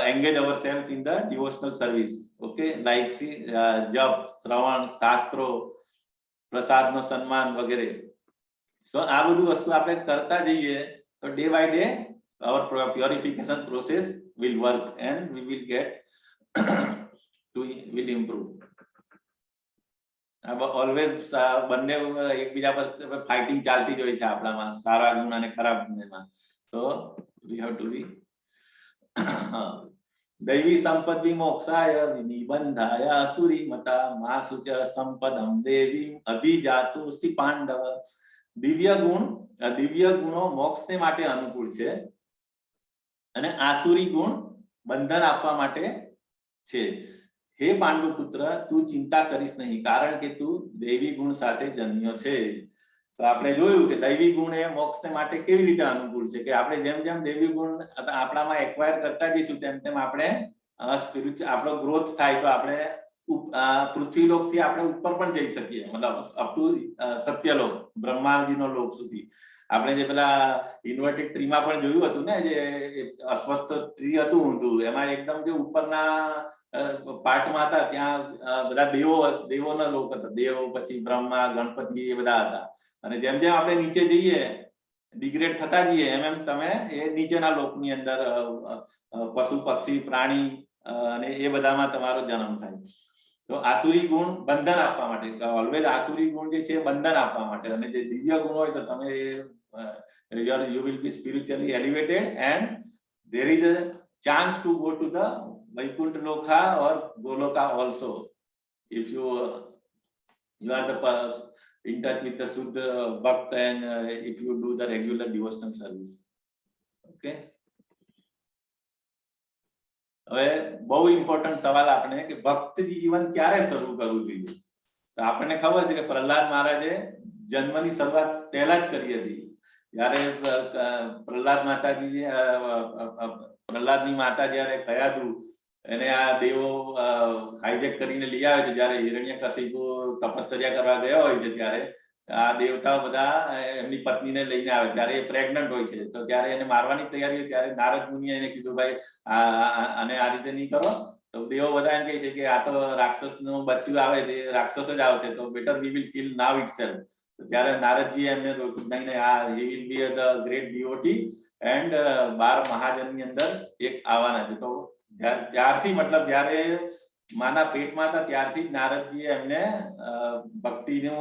engage ourself in the devotional service, okay? Like see, જપ, શ્રવણ, શાસ્ત્રો, પ્રસાદનો સન્માન વગેરે. સો આ બધું વસ્તુ આપણે કરતા જઈએ તો day by day our purification process will work and we will get to will improve. Always બંને એકબીજા પર ફાઇટિંગ ચાલતી જ હોય છે આપણામાં, સારા ગુણ અને ખરાબ ગુણમાં. તો we have to બી દૈવી સંપદ્ વિમોક્ષાય વિનિબંધાય આસુરી મતા મા શુચ સંપદમ દૈવીમ અભિજાતોસી પાંડવ. દિવ્ય ગુણ, દિવ્ય ગુણો મોક્ષને માટે અનુકૂળ છે અને આસુરી ગુણ બંધન આપવા માટે છે. હે પાંડુ પુત્ર, તું ચિંતા કરીશ નહીં, કારણ કે તું દૈવી ગુણ સાથે જન્મ્યો છે. તો આપણે જોયું કે દૈવી ગુણ એ મોક્ષ માટે કેવી રીતે અનુકૂળ છે, કે આપણે જેમ જેમ દૈવી ગુણ આપણામાં એક્વાયર કરતા જઈશું તેમ તેમ આપણે સ્પિરિચ્યુઅલ આપણો ગ્રોથ થાય, તો આપણે પૃથ્વીલોક થી આપણે ઉપર પણ જઈ શકીએ, મતલબ અપ ટુ સત્યલોક, બ્રહ્માજીનો લોક સુધી. આપણે જે પેલા ઇન્વર્ટેડ ટ્રીમાં પણ જોયું હતું ને, જે અશ્વત્થ ટ્રી હતું ઊંધું, એમાં એકદમ જે ઉપરના પાર્ટમાં હતા ત્યાં બધા દેવો, દેવોના લોક હતા, દેવ, પછી બ્રહ્મા, ગણપતિ, એ બધા હતા. અને જેમ જેમ આપણે નીચે જઈએ, ડિગ્રેડ થતા જઈએ, એમ એમ તમે એ નીચેના લોકની અંદર પશુ, પક્ષી, પ્રાણી અને એ બધામાં તમારો જન્મ થાય. તો આસુરી ગુણ બંધન આપવા માટે, ઓલવેઝ આસુરી ગુણ જે છે એ બંધન આપવા માટે, અને જે દિવ્ય ગુણ હોય તો તમે you will be spiritually elevated and there is a chance to go to the Vaikuntha Loka or Goloka also if you are the in touch with the Shuddha Bhakt and if you do the regular devotional service. Okay. હવે બહુ important સવાલ આપણે કે ભક્ત જીવન ક્યારે શરૂ કરવું જોઈએ? તો આપણને ખબર છે કે પ્રહલાદ મહારાજે જન્મની શરૂઆત પહેલા જ કરી હતી. જ્યારે પ્રહલાદ માતાજી, પ્રહલાદની માતા જ્યારે કયાધુ એને આ દેવો હાઈજેક કરીને લઈ આવે છે, જ્યારે હિરણ્યકશિપુ તપશ્ચર્યા કરવા ગયો હોય છે ત્યારે આ દેવતાઓ બધા એમની પત્નીને લઈને આવે, ત્યારે એ પ્રેગ્નન્ટ હોય છે, તો ત્યારે એને મારવાની તૈયારી હોય ત્યારે નારદ મુનિએ એને કીધું, "ભાઈ, આને આ રીતે નહીં કરો." તો દેવો બધા એમ કહે છે કે આ તો રાક્ષસ નું બચ્ચું આવે છે, રાક્ષસ જ આવશે, તો better we will kill now itself. ત્યારે નારદજી એમને રોક્યું, "નહીં નહીં, આ he will be the great devotee and 12 મહાજનની અંદર એક આવવાના છે." તો ત્યારથી, મતલબ જ્યારે માના પેટમાં હતા ત્યારથી જ નારદજીએ એમને ભક્તિનું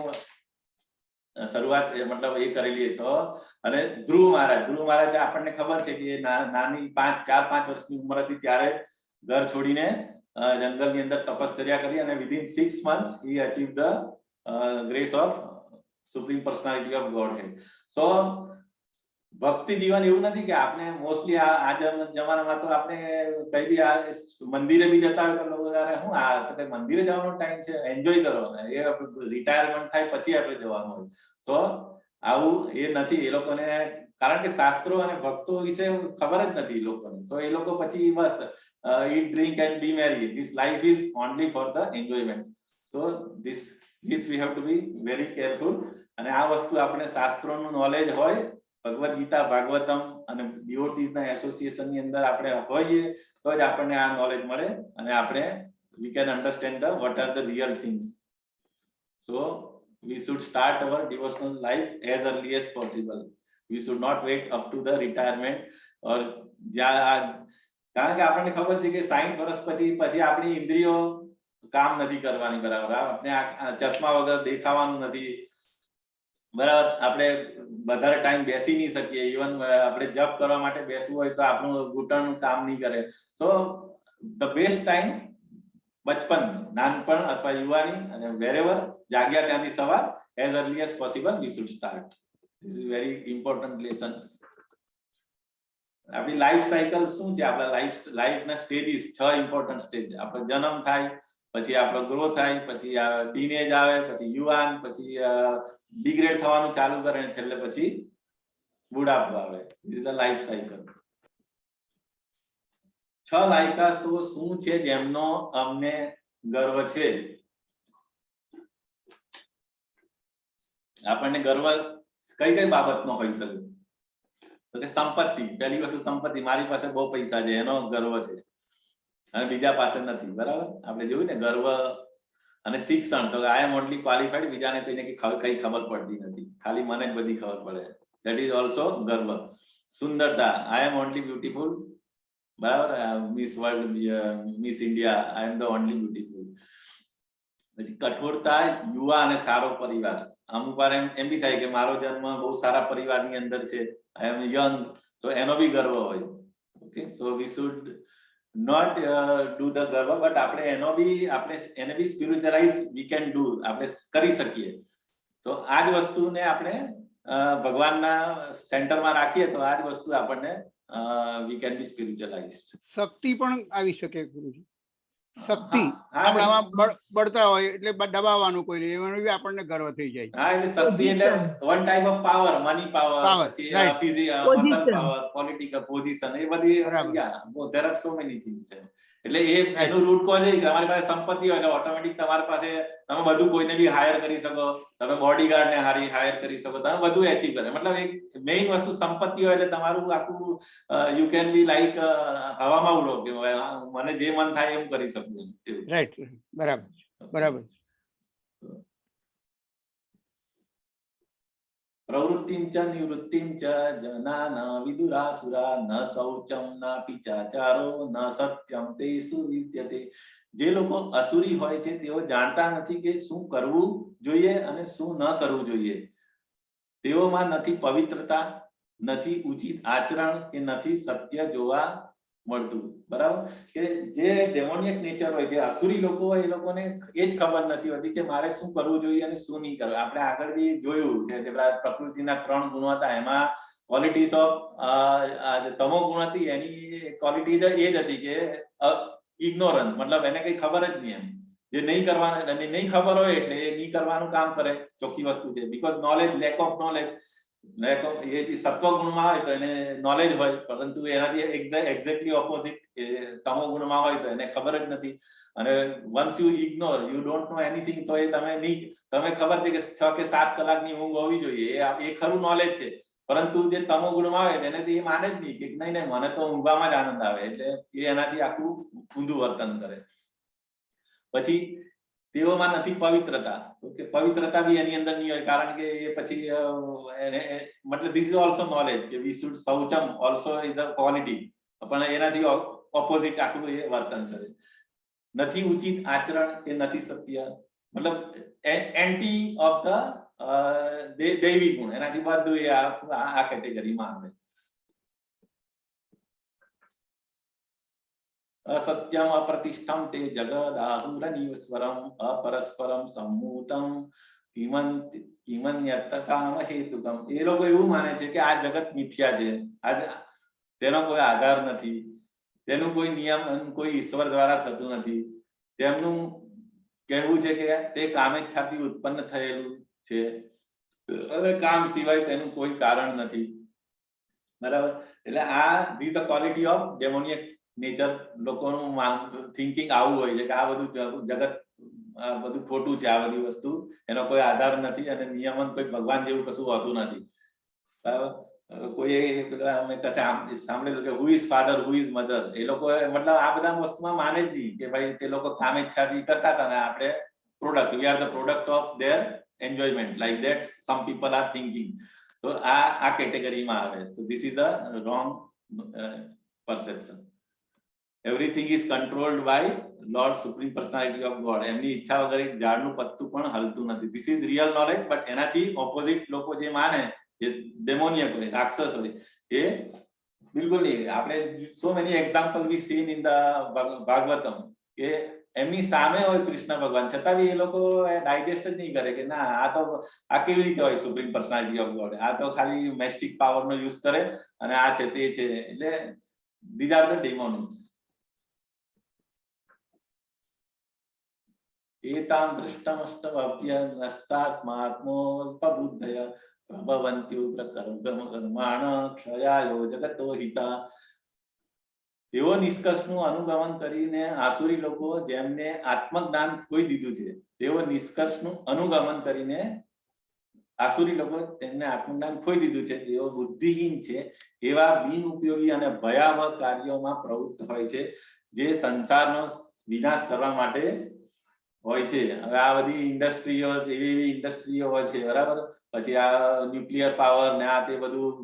શરૂઆત મતલબ એ કરેલી. તો અને ધ્રુવ મહારાજ, ધ્રુવ મહારાજ આપણને ખબર છે કે નાની 5, 4, 5 વર્ષની ઉંમર હતી ત્યારે ઘર છોડીને જંગલની અંદર તપશ્ચર્યા કરી અને within 6 months he achieve the grace of Supreme Personality of Godhead. So ભક્તિ જીવન એવું નથી કે આપણે મોસ્ટલી આ આ જમાનામાં તો આપણે કઈ બી આ મંદિરે બી જતા હોય તો લોકો, "અરે, હું આ તો કઈ મંદિરે જવાનો ટાઈમ છે? એન્જોય કરો." એ રિટાયરમેન્ટ થાય પછી આપણે જવાનું હોય. તો આવું એ નથી એ લોકોને, કારણ કે શાસ્ત્રો અને ભક્તો વિશે ખબર જ નથી એ લોકોને. તો એ લોકો પછી બસ eat, drink and be merry, this life is only for the enjoyment. So this we have to be very careful. અને આ વસ્તુ આપણે શાસ્ત્રોનું નોલેજ હોય, ભગવદ્ ગીતા, ભાગવતમ અને ડિવોટીઝ ના એસોસિએશન ની અંદર આપણે હોઈએ તો જ આપણને આ નોલેજ મળે અને આપણે we can understand the what are the real things. So we should start our devotional life as early as possible. We should not wait up to the retirement or જ્યાં કારણ કે આપણને ખબર છે કે 60 વર્ષ પછી પછી આપણી ઇન્દ્રિયો કામ નથી કરવાની બરાબર. આપણે આ ચશ્મા વગર દેખાવાનું નથી બરાબર, આપણે વધારે ટાઈમ બેસી નહીં શકીએ, ઇવન આપણે જપ કરવા માટે બેસવું હોય તો આપણું ઘૂંટણ કામ નહીં કરે. સો the best time બચપન, નાનપણ અથવા યુવાની અને વેરેવર જાગ્યા ત્યાંથી સવાર, as early as possible we should start. This is very important lesson. આપણી લાઈફ સાયકલ શું છે? આપણા લાઈફના સ્ટેજીસ, છ ઇમ્પોર્ટન્ટ સ્ટેજ. આપણો જન્મ થાય, પછી આપણો ગ્રો થાય, પછી ટીનેજ આવે, પછી યુવાન, પછી ડિગ્રેડ થવાનું ચાલુ કરે અને છેલ્લે પછી બુઢાપો આવે. This is a life cycle. છ લાયકાત તો શું છે જેમનો અમને ગર્વ છે? આપણને ગર્વ કઈ કઈ બાબતનો હોઈ શકે? તો કે સંપત્તિ. પહેલી વસ્તુ સંપત્તિ. મારી પાસે બહુ પૈસા છે એનો ગર્વ છે અને બીજા પાસે નથી, બરાબર? આપણે જોયું ને, ગર્વ. અને શિક્ષણ, તો I am only qualified, બીજાને કઈને કઈ ખબર પડતી નથી, ખાલી મને જ બધી ખબર પડે, that is also ગર્વ. સુંદરતા, I am only beautiful, બરાબર? Miss World, Miss India, I am the only beautiful. પછી કઠોરતા, યુવા અને સારો પરિવાર. અમુક વાર એમ એમ બી થાય કે મારો જન્મ બહુ સારા પરિવારની અંદર છે, I am young, તો એનો બી ગર્વ હોય. Okay, so we should not do the ગર્વ, બટ આપણે એનો બી આપણે એને બી સ્પિરિચ્યુઅલાઇઝ we can do, આપણે કરી શકીએ. તો આ જ વસ્તુને આપણે ભગવાનના સેન્ટરમાં રાખીએ તો આ જ વસ્તુ આપણને we can be સ્પિરિચ્યુઅલાઇઝ. શક્તિ પણ આવી શકે, ગુરુજી. શક્તિ હા, આપણામાં બળતા હોય એટલે દબાવવાનું કોઈ નહીં, એનો બી આપણને ગર્વ થઈ જાય. હા, એટલે શક્તિ એટલે one type of power, money power, Power, પછી right. Physical, muscle Position. Power, political position, એ બધી. બરાબર. There are so many things. એટલે એ એનું રૂટ કોઝ એ કે તમારી પાસે સંપત્તિ હોય એટલે ઓટોમેટિક તમારી પાસે તમે બધું કોઈને બી હાયર કરી શકો, તમે બોડીગાર્ડ ને હારી હાયર કરી શકો, તમે બધું એચીવ કરે. મતલબ એક મેઇન વસ્તુ સંપત્તિ હોય એટલે તમારું આખું you can be like હવામાં ઉડો કે હવે આ મને જે મન થાય એમ કરી શકું એમ. એવું. રાઈટ, બરાબર બરાબર પ્રવૃત્તિમ ચ નિવૃત્તિમ ચ જના ન વિદુરાસુરા ન શૌચમ નાપી ચાચારો ન સત્યમ તેષુ વિદ્યતે. જે લોકો અસુરી હોય છે તેઓ જાણતા નથી કે શું કરવું જોઈએ અને શું ન કરવું જોઈએ. તેઓમાં નથી પવિત્રતા, નથી ઉચિત આચરણ કે નથી સત્ય જોવા મળતું. બરાબર, કે જે ડેમોનિયક નેચર હોય, જે અસુરી લોકો હોય, એ લોકોને એ જ ખબર નથી હોતી કે મારે શું કરવું જોઈએ અને શું નહીં કરવું. આપણે આગળ બી જોયું કે જે પેલા પ્રકૃતિના ત્રણ ગુણો હતા, એમાં ક્વોલિટીઝ ઓફ તમો ગુણ હતી, એની ક્વોલિટી એ જ હતી કે ઇગ્નોરન્સ, મતલબ એને કઈ ખબર જ નહીં એમ. જે નહીં કરવાનું અને નહીં ખબર હોય એટલે એ નહીં કરવાનું કામ કરે, ચોખ્ખી વસ્તુ છે. Because knowledge, lack of knowledge, lack of એ જે સત્વ ગુણમાં હોય તો એને નોલેજ હોય, પરંતુ એનાથી એક્ઝેક્ટલી ઓપોઝિટ એ તમો ગુણમાં હોય તો એને ખબર જ નથી. અને once you ignore, you don't know anything, તો એ તમે નહીં, તમે ખબર છે કે 6 કે 7 કલાકની ઊંઘ હોવી જોઈએ, એ ખરું નોલેજ છે, પરંતુ જે તમો ગુણમાં આવે તેને એ માને જ નહીં કે નહીં નહીં, મને તો ઊંઘવામાં જ આનંદ આવે, એટલે એ એનાથી આખું ઊંધું વર્તન કરે. પછી તેઓમાં નથી પવિત્રતા, તો કે પવિત્રતા બી એની અંદર નહીં હોય, કારણ કે એ પછી એને મતલબ this is also knowledge કે we should શૌચમ also is a quality, પણ એનાથી ઓપોઝિટ આખું એ વર્તન કરે. નથી ઉચિત આચરણ કે નથી સત્ય, મતલબ એન્ટી ઓફ the દૈવી ગુણ, એનાથી બધું એ આ આ કેટેગરીમાં આવે. અસત્યમ અપ્રતિષ્ઠમ તે જગદાહુરનીશ્વરમ અપરસ્પરમ સંમૂતમ કિમન્યત કામ હેતુકમ. એ લોકો એવું માને છે કે આ જગત મિથ્યા છે, આ તેનો કોઈ આધાર નથી, તેનું કોઈ નિયમ કોઈ ઈશ્વર દ્વારા થતું નથી. તેમનું કહેવું છે કે તે કામેચ્છાથી ઉત્પન્ન થયેલું છે અને કામ સિવાય તેનું કોઈ કારણ નથી. બરાબર, એટલે આ this the quality of demoniac nature. લોકોનું થિંકિંગ આવું હોય છે કે આ બધું જગત આ બધું ખોટું છે, આ બધી વસ્તુ એનો કોઈ આધાર નથી અને નિયમન કોઈ ભગવાન જેવું કશું હોતું નથી. બરાબર, કોઈ પેલા અમે કશે આમ સાંભળેલું કે who is father, who is mother, એ લોકો મતલબ આ બધા વસ્તુમાં માને જ નહીં કે ભાઈ તે લોકો કામેચ્છાથી કરતા હતા ને આપણે product, we are the product of their enjoyment, like that some people are thinking. So આ આ કેટેગરીમાં આવે. So this is a wrong perception. Everything is controlled by Lord Supreme Personality of God. એમની ઈચ્છા વગર એક ઝાડનું પત્તું પણ હલતું નથી. This is real knowledge, but એનાથી ઓપોઝિટ લોકો જે માને, જે ડેમોનિયક હોય, રાક્ષસ હોય, એ બિલકુલ નહીં. આપણે so many example we seen in the Bhagavatam કે એમની સામે હોય કૃષ્ણ ભગવાન, છતાં બી એ લોકો ડાયજેસ્ટ જ નહીં કરે કે ના, આ તો આ કેવી રીતે હોય સુપ્રીમ પર્સનાલિટી ઓફ ગોડ, આ તો ખાલી મિસ્ટિક પાવર નો યુઝ કરે અને આ છે તે છે. એટલે these are the demons. એતાં દૃષ્ટમષ્ટભવ્ય નસ્તાત્માત્મોપબુદ્ધય પ્રભવન્ત્યુગ્ર કર્માણ ક્ષયાયો જગતો Hita. એવો નિષ્કર્ષનું અનુગમન કરીને આસુરી લોકો, જેમને આત્મજ્ઞાન ખોઈ દીધું છે, તેઓ નિષ્કર્ષનું અનુગમન કરીને આસુરી લોકો તેમને આત્મજ્ઞાન ખોઈ દીધું છે, તેઓ બુદ્ધિહીન છે, એવા બિનઉપયોગી અને ભયાવહ કાર્યોમાં પ્રવૃત્ત હોય છે જે સંસારનો વિનાશ કરવા માટે હોય છે. હવે આ બધી ઇન્ડસ્ટ્રીઓ, એવી એવી ઇન્ડસ્ટ્રીઓ હોય છે, બરાબર, પછી આ ન્યુક્લિયર પાવર ને આ તે બધું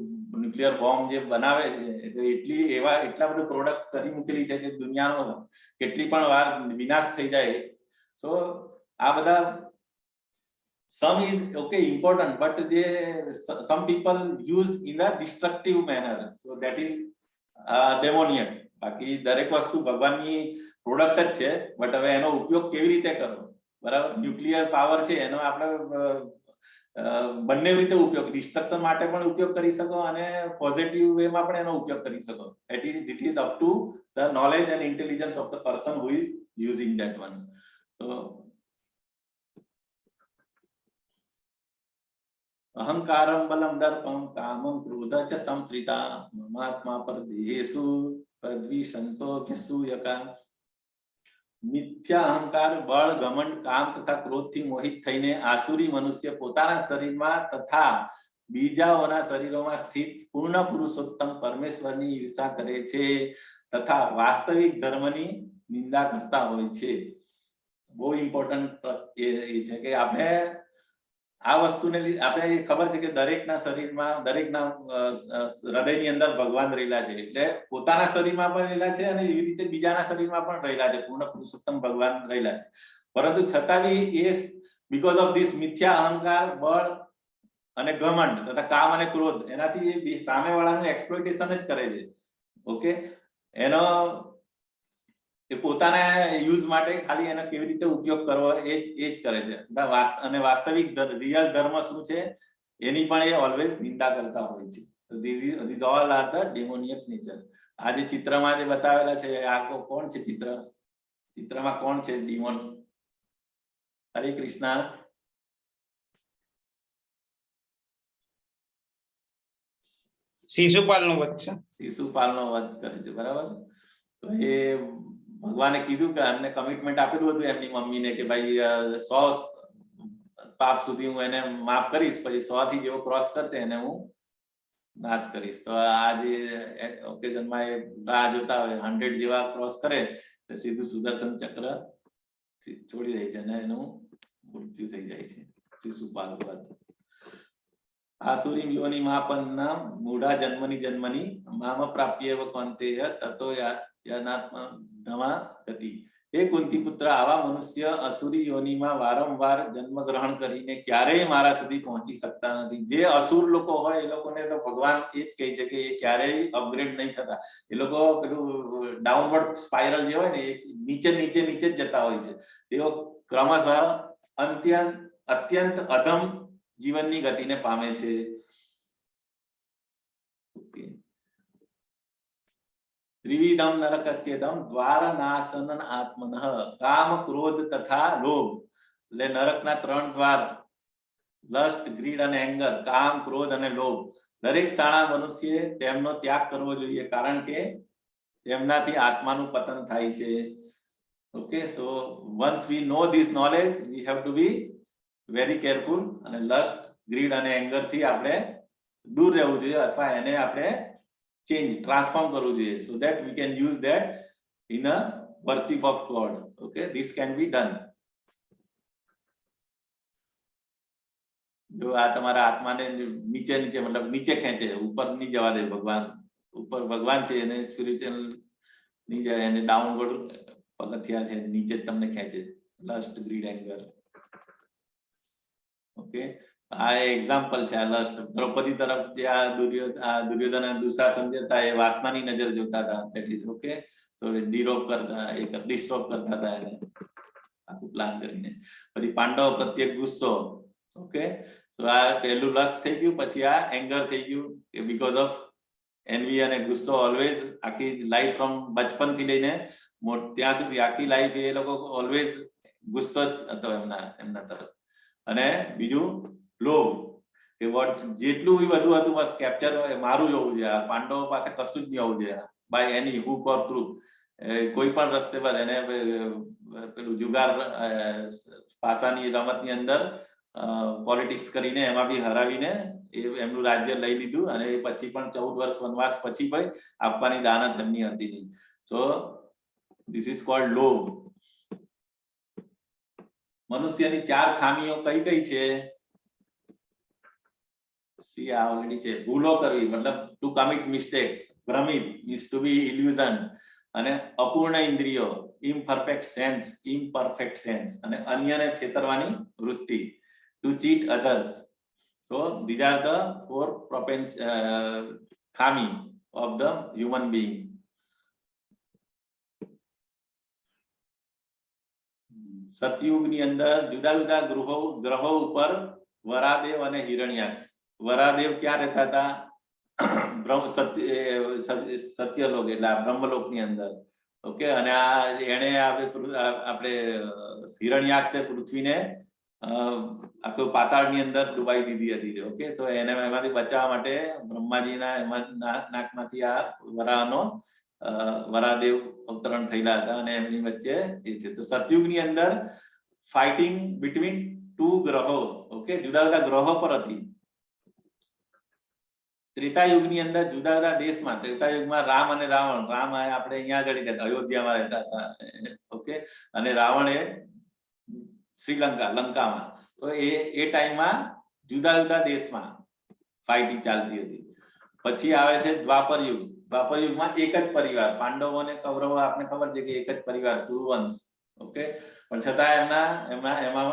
ન્યુક્લિયર બોમ્બ જે બનાવે છે, તો એટલી એવા એટલા બધું પ્રોડક્ટ કરી મૂકેલી છે કે દુનિયાનો કેટલી પણ વાર વિનાશ થઈ જાય. સો આ બધા some is okay, important, but જે some people use in a destructive manner, so that is demoniac. બાકી દરેક વસ્તુ ભગવાનની પ્રોડક્ટ જ છે, બટ હવે એનો ઉપયોગ કેવી રીતે કરવો? બરાબર, ન્યુક્લિયર પાવર છે, એનો આપણે બંને રીતે ઉપયોગ, ડિસ્ટ્રક્શન માટે પણ ઉપયોગ કરી શકો અને પોઝિટિવ વેમાં પણ એનો ઉપયોગ કરી શકો. It is up to the knowledge and intelligence of the person who is using that one. So અહંકારમ બલમ દર્પમ કામમ ક્રોધ ચ સંશ્રિતા મમાત્મા પરદેહેષુ પ્રદ્વિષંતો ભ્યસૂયકા. મિથ્યા અહંકાર, બળ, ઘમંડ, કામ તથા ક્રોધથી મોહિત થઈને આસુરી મનુષ્ય પોતાના શરીરમાં તથા બીજાઓના શરીરોમાં સ્થિત પૂર્ણ પુરુષોત્તમ પરમેશ્વરની ઈર્ષા કરે છે તથા વાસ્તવિક ધર્મની નિંદા કરતા હોય છે. બહુ ઇમ્પોર્ટન્ટ એ છે કે આપણે આ વસ્તુને આપણે એ ખબર છે કે દરેકના શરીરમાં, દરેકના હૃદયની અંદર ભગવાન રહેલા છે, એટલે પોતાના શરીરમાં પણ રહેલા છે અને એવી રીતે બીજાના શરીરમાં પણ રહેલા છે, પૂર્ણ પુરુષોત્તમ ભગવાન રહેલા છે. પરંતુ છતાં બી એ because of this મિથ્યા અહંકાર, બળ અને ઘમંડ તથા કામ અને ક્રોધ, એનાથી એ સામેવાળાનું એક્સપ્લોઇટેશન જ કરે છે. ઓકે, એનો એ પોતાના યુઝ માટે ખાલી એનો કેવી રીતે ઉપયોગ કરવો એ જ કરે છે. અને વાસ્તવિક રિયલ ધર્મ શું છે એની પણ એ ઓલવેઝ નિંદા કરતા હોય છે. This all are the demoniac nature. આ જે ચિત્રમાં જે બતાવેલા છે, આ કોણ છે? ચિત્રમાં કોણ છે ડિમોન? હરે કૃષ્ણ. શિશુપાલ નો વધ છે. શિશુપાલ નો વધ કરે છે, બરાબર. તો એ ભગવાને કીધું કે એમને કમિટમેન્ટ આપેલું હતું એમની મમ્મીને કે ભાઈ, 100 પાપ સુધી હું એને માફ કરીશ, પછી 100 થી જેવો ક્રોસ કરશે એને હું નાશ કરીશ. તો આ જે ઓકેઝનમાં એ રાહ જોતા હોય, 100 જેવા ક્રોસ કરે તો સીધું સુદર્શન ચક્ર છોડી દે છે અને એનું મૃત્યુ થઈ જાય છે. શિશુપાલ વધ. આસુરી યોનિ માપન્ના મૂઢા જન્મની જન્મની મામ પ્રાપ્યેવ કૌંતેય તતો યાનાત્મા ધમા ગતિ. હે કુંતી પુત્ર, આવા મનુષ્ય અસુરી યોનિમાં વારંવાર જન્મ ગ્રહણ કરીને ક્યારેય મારા સુધી પહોંચી શકતા નથી. જે અસુર લોકો હોય એ લોકોને તો ભગવાન એ જ કહે છે કે એ ક્યારેય અપગ્રેડ નહીં થતા. એ લોકો પેલું ડાઉનવર્ડ સ્પાઇરલ જે હોય ને, એ નીચે નીચે નીચે જ જતા હોય છે. તેઓ ક્રમશઃ અત્યંત અત્યંત અધમ જીવનની ગતિને પામે છે. ઓકે, ત્રિવિધમ નરકસ્યેદમ દ્વાર નાશનન આત્મનઃ. કામ, ક્રોધ તથા લોભ. એટલે નરકના ત્રણ દ્વાર, લસ્ટ, ગ્રીડ અને એંગર. કામ, ક્રોધ અને લોભ. દરેક શાણા મનુષ્યે તેમનો ત્યાગ કરવો જોઈએ, કારણ કે તેમનાથી આત્માનું પતન થાય છે. Okay, so once we know this knowledge, we have to be very careful અને લસ્ટ, ગ્રીડ અને એંગર થી આપણે દૂર રહેવું જોઈએ અથવા એને આપણે ચેન્જ, ટ્રાન્સફોર્મ કરવું જોઈએ, so that we can use that in a worship of God. Okay, this can be done. જો આ તમારા આત્માને નીચે નીચે, મતલબ નીચે ખેંચે, ઉપર નહીં જવા દે. ભગવાન ઉપર, ભગવાન છે, એને સ્પિરિચ્યુઅલ નહીં જાય, એને ડાઉનવર્ડ પગથિયા છે, નીચે જ તમને ખેંચે. Last, grid, anger. ઓકે, આ એક્ઝામ્પલ છે. આ લસ્ટ, દ્રૌપદી તરફ જે આ દુર્યોધન અને દુશાસન જે હતા એ વાસનાની નજર જોતા હતા. That is okay, so ડિરોબ કરતા, એક ડિસ્ટર્બ કરતા હતા એને આખું પ્લાન કરીને. પછી પાંડવ પ્રત્યે ગુસ્સો. ઓકે, સો આ પહેલું લસ્ટ થઈ ગયું, પછી આ એંગર થઈ ગયું કે because of એનવી અને ગુસ્સો ઓલવેઝ આખી લાઈફ, ફ્રોમ બચપનથી લઈને ત્યાં સુધી આખી લાઈફ એ લોકો ઓલવેઝ ગુસ્સો જ હતો એમના એમના તરફ. અને બીજું લોભ, કે વોટ જેટલું બી બધું હતું બસ કેપ્ચર મારું જ હોવું જોઈએ, આ પાંડવો પાસે કશું જ નહીં હોવું જોઈએ, by any hook or crook, કોઈ પણ રસ્તે પર એને પેલું જુગાર, પાસાની રમતની અંદર પોલિટિક્સ કરીને એમાં બી હરાવીને એ એમનું રાજ્ય લઈ લીધું. અને એ પછી પણ 14 વર્ષ વનવાસ પછી પણ આપવાની દાનત એમની હતી નહીં. So this is called લોભ. મનુષ્યની ચાર ખામીઓ કઈ કઈ છે? સી, આ ઓલરેડી છે. ભૂલો કરવી, મતલબ ટુ કમિટ મિસ્ટેક્સ, ભ્રમિત મીન્સ ટુ બી ઇલ્યુઝન, અને અપૂર્ણ ઇન્દ્રિયો, ઇમ્પરફેક્ટ સેન્સ, ઇમ્પરફેક્ટ સેન્સ, અને અન્યને છેતરવાની વૃત્તિ, to cheat others. So these are the four ખામી ઓફ the human being. સતયુગની અંદર જુદા જુદા ગ્રહો ઉપર વરાદેવ અને હિરણ્યાક્ષ. વરાદેવ ક્યાં રહેતા હતા? બ્રહ્મ સત્ય, સત્યલોક, એટલે આ બ્રહ્મલોકની અંદર. ઓકે, અને આ એણે આપણે હિરણ્યાક્ષે પૃથ્વીને આખું પાતાળની અંદર ડુબાઈ દીધી હતી. ઓકે, તો એને એમાંથી બચાવવા માટે બ્રહ્માજીના એમાં નાકમાંથી આ વરાહનો વરાદેવ અવતરણ થયેલા હતા અને એમની વચ્ચે એ થયું. તો સતયુગની અંદર ફાઇટિંગ બિટવીન ટુ ગ્રહો, ઓકે, જુદા જુદા ગ્રહો પર હતી. ત્રેતા યુગની અંદર જુદા જુદા દેશમાં, ત્રેતા યુગમાં રામ અને રાવણ, રામ આપણે અહીંયા આગળ રહેતા, અયોધ્યામાં રહેતા હતા, ઓકે, અને રાવણ એ શ્રીલંકા, લંકામાં. તો એ એ ટાઈમમાં જુદા જુદા દેશમાં ફાઇટિંગ ચાલતી હતી. પછી આવે છે દ્વાપર યુગ. દ્વાપર યુગમાં એક જ પરિવાર, પાંડવો અને કૌરવો, આપને ખબર છે કે એક જ પરિવાર, કુરુવંશ. ઓકે, પણ છતાં એમના એમાં એમાં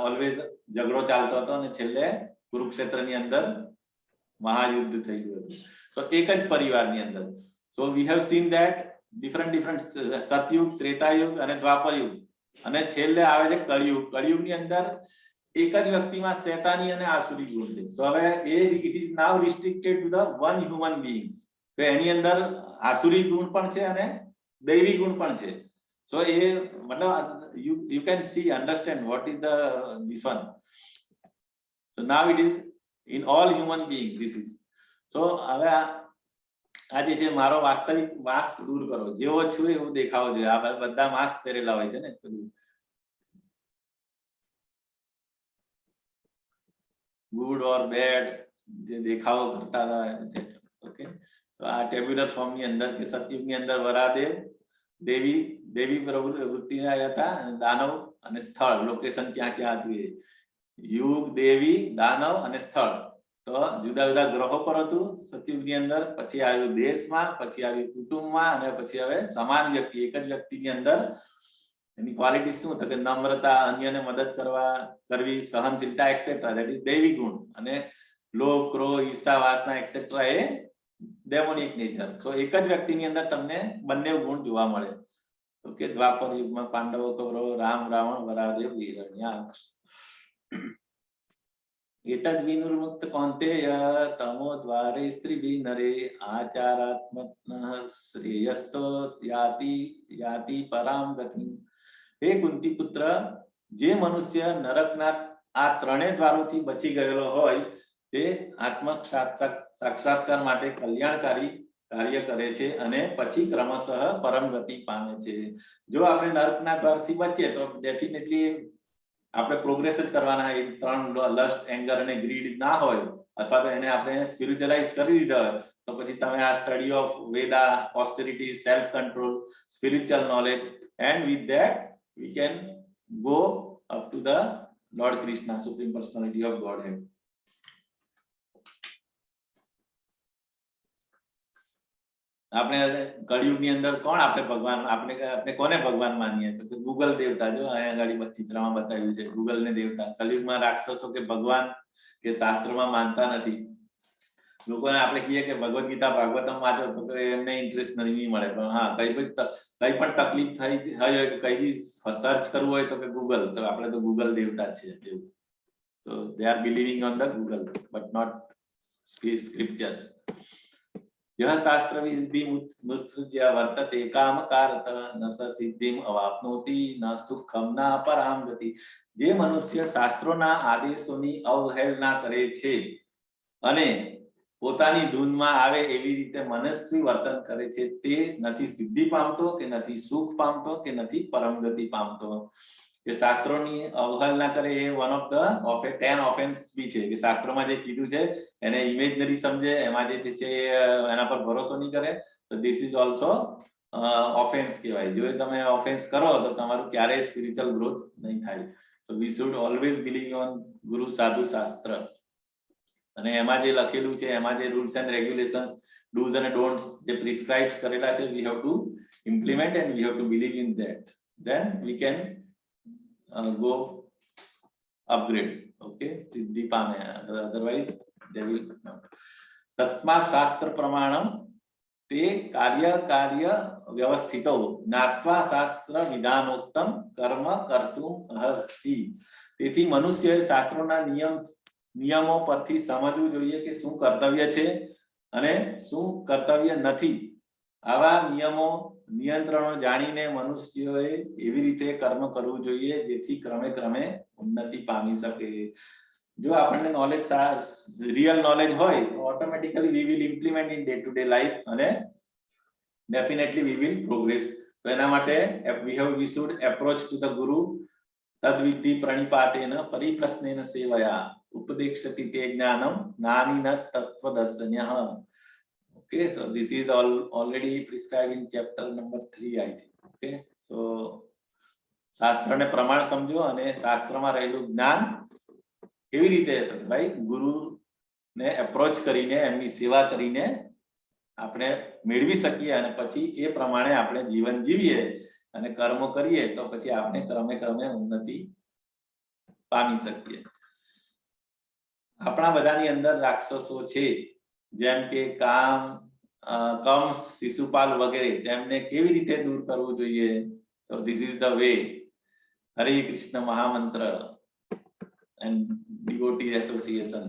ઓલવેઝ ઝઘડો ચાલતો હતો અને છેલ્લે કુરુક્ષેત્રની અંદર મહાયુદ્ધ થઈ ગયું હતું. તો એક જ પરિવારની અંદર. So we have seen that different different સતયુગ, ત્રેતાયુગ અને દ્વાપર યુગ, અને છેલ્લે આવે છે કળિયુગ. કળિયુગની અંદર એક જ વ્યક્તિમાં શેતાની અને આસુરી ગુણ છે. સો હવે એ it is now restricted to the one human being. તો એની અંદર આસુરી ગુણ પણ છે અને દૈવી ગુણ પણ છે. સો એ મતલબ you can see, understand what is the this one. So now it is in all human being, this is. So હવે આ આ જે છે, મારો વાસ્તવિક માસ્ક દૂર કરો, જેવો છું એવું દેખાવો જોઈએ. આ બધા માસ્ક પહેરેલા હોય છે ને, પેલું ગુડ ઓર બેડ જે દેખાવો કરતા હતા. ઓકે, તો આ ટેબ્યુલર ફોર્મ ની અંદર કે સતયુગ ની અંદર વરાદેવ દેવી દેવી પ્રવૃત્તિના હતા અને દાનવ અને સ્થળ, લોકેશન ક્યાં ક્યાં હતું એ યુગ, દેવી, દાનવ અને સ્થળ. તો જુદા જુદા ગ્રહો પર હતું સતયુગની અંદર, પછી આવ્યું દેશમાં, પછી આવ્યું કુટુંબમાં અને પછી હવે સમાન વ્યક્તિ, એક જ વ્યક્તિની અંદર એની ક્વોલિટી શું? તો કે નમ્રતા, અન્યને મદદ કરવી, સહનશીલતા એક્સેટ્રા, that is દૈવી ગુણ, અને લોભ, ક્રોધ, ઈર્ષા, વાસના એક્સેટ્રા એ ડેમોનિક નેચર. સો એક જ વ્યક્તિની અંદર તમને બંને ગુણ જોવા મળે. ઓકે, દ્વાપર યુગમાં પાંડવો, કૌરવો, રામ, રાવણ, વરાદેવ, હિરણ્યાક્ષ. એતદ વિનિર્મુક્ત કૌંતેય તમો દ્વારે સ્ત્રીભિ નરે આચારાત્મનઃ શ્રેયસ્તો યાતિ યાતિ પરામ ગતિમ. હે કુંતી પુત્ર, જે મનુષ્ય નરકના આ ત્રણેય દ્વારોથી બચી ગયેલો હોય તે આત્મ સાક્ષાત્કાર માટે કલ્યાણકારી કાર્ય કરે છે અને પછી ક્રમશઃ પરમ ગતિ પામે છે. જો આપણે નરકના દ્વારથી બચીએ તો ડેફિનેટલી આપણે પ્રોગ્રેસ જ કરવાના. એ ત્રણ લસ્ટ, એંગર અને ગ્રીડ ના હોય અથવા તો એને આપણે સ્પિરિચ્યુઅલાઇઝ કરી દીધા હોય તો પછી તમે આ study of Veda, austerity, self control, spiritual knowledge, and with that we can go up to the Lord Krishna, Supreme Personality of Godhead. આપણે કળિયુગની અંદર કોણ આપણે ભગવાન, આપણે આપણે કોને ભગવાન માનીએ? તો કે ગૂગલ દેવતા. જો અહીંયા આગળ બસ ચિત્રમાં બતાવ્યું છે ગૂગલ ને દેવતા. કળિયુગમાં રાક્ષસો કે ભગવાન કે શાસ્ત્રમાં માનતા નથી. લોકોને આપણે કહીએ કે ભગવદ્ ગીતા, ભાગવતમ વાંચો તો કે એમને ઇન્ટરેસ્ટ નહીં મળે. પણ હા, કઈ પણ તકલીફ થઈ થઈ હોય કે કઈ બી સર્ચ કરવું હોય તો કે ગૂગલ. તો આપણે તો ગૂગલ દેવતા છે એવું. તો they are believing on the Google but not scriptures. યહ શાસ્ત્ર વિધિ મુત્સૃજ્ય વર્તતે કામકારત ન સ સિદ્ધિમ અવાપ્નોતિ ન સુખમ ના પરામ ગતિ. જે મનુષ્ય શાસ્ત્રોના આદેશોની અવહેલના કરે છે અને પોતાની ધૂનમાં આવે એવી રીતે મનસ્વી વર્તન કરે છે તે નથી સિદ્ધિ પામતો કે નથી સુખ પામતો કે નથી પરમ ગતિ પામતો. કે શાસ્ત્રોની અવહેલના કરે એ one of the of a 10 offence બી છે, કે શાસ્ત્રોમાં જે કીધું છે એને ઇમેજનરી સમજે, એમાં જે છે એ એના પર ભરોસો નહીં કરે, તો this is also offence કહેવાય. જો તમે ઓફેન્સ કરો તો તમારું ક્યારેય સ્પિરિચ્યુઅલ ગ્રોથ નહીં થાય. So we should always believe on ગુરુ, સાધુ, શાસ્ત્ર, અને એમાં જે લખેલું છે, એમાં જે રૂલ્સ એન્ડ રેગ્યુલેશન્સ, ડૂઝ અને ડોન્ટ્સ જે પ્રિસ્ક્રાઇબ્સ કરેલા છે, we have to implement and we have to believe in that, then we can go upgrade. Okay, સિદ્ધિ પામે, otherwise they will not. તસ્માત શાસ્ત્ર પ્રમાણમ તે કાર્ય કાર્ય વ્યવસ્થિતો જ્ઞાત્વા શાસ્ત્ર વિધાનોક્તમ કર્મ કર્તુમ અર્હસી. તેથી મનુષ્યએ શાસ્ત્રોના નિયમો પરથી સમજવું જોઈએ કે શું કર્તવ્ય છે અને શું કર્તવ્ય નથી. આવા નિયમો નિયંત્રણો જાણીને મનુષ્યોએ એવી રીતે કર્મ કરવું જોઈએ જેથી ક્રમે ક્રમે ઉન્નતિ પામી શકે. જો આપણને નોલેજ, રિયલ નોલેજ હોય તો automatically we will implement in day to day life અને ડેફિનેટલી we will progress. તો એના માટે we should approach to the guru. તદ્વિદ્ધિ પ્રણિપાતેન પરિપ્રશ્નેન સેવયા ઉપદેક્ષ્યતિ તે જ્ઞાનમ જ્ઞાનિનસ્તત્વદર્શિનઃ. Okay, so this is all already prescribed in chapter number 3, I think. Okay, so શાસ્ત્રને પ્રમાણ સમજો અને શાસ્ત્રમાં રહેલું જ્ઞાન કેવી રીતે? તો કે ભાઈ, ગુરુ ને એપ્રોચ કરીને, એમની સેવા કરીને આપણે મેળવી શકીએ અને પછી એ પ્રમાણે આપણે જીવન જીવીએ અને કર્મ કરીએ તો પછી આપણે ક્રમે ક્રમે ઉન્નતિ પામી શકીએ. આપણા બધાની અંદર રાક્ષસો છે, જેમ કે કામ, કંસ, શિશુપાલ વગેરે. તેમને કેવી રીતે દૂર કરવું જોઈએ? તો this is the way, Hare Krishna મહામંત્ર એન્ડ ડિવોટી એસોસિએશન.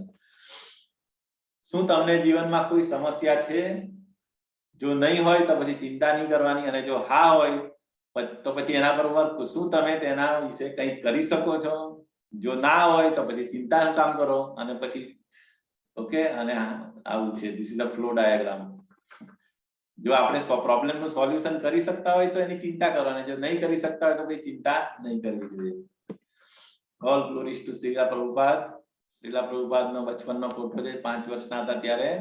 શું તમને જીવનમાં કોઈ સમસ્યા છે? જો નહીં હોય તો પછી ચિંતા નહીં કરવાની અને જો હા હોય તો પછી એના પર વર્ક. શું તમે તેના વિશે કંઈક કરી શકો છો? જો ના હોય તો પછી ચિંતા શું કામ કરો? અને પછી ઓકે, અને આવું છે. This is a flow diagram. જો આપણે પ્રોબ્લેમ નું સોલ્યુશન કરી શકતા હોય તો એની ચિંતા કરો અને જો નહીં કરી શકતા હોય તો કોઈ ચિંતા નહીં કરવી જોઈએ. All glories to Srila Prabhupada. Srila Prabhupada no બચપનનો photo છે. 5 વર્ષના હતા ત્યારે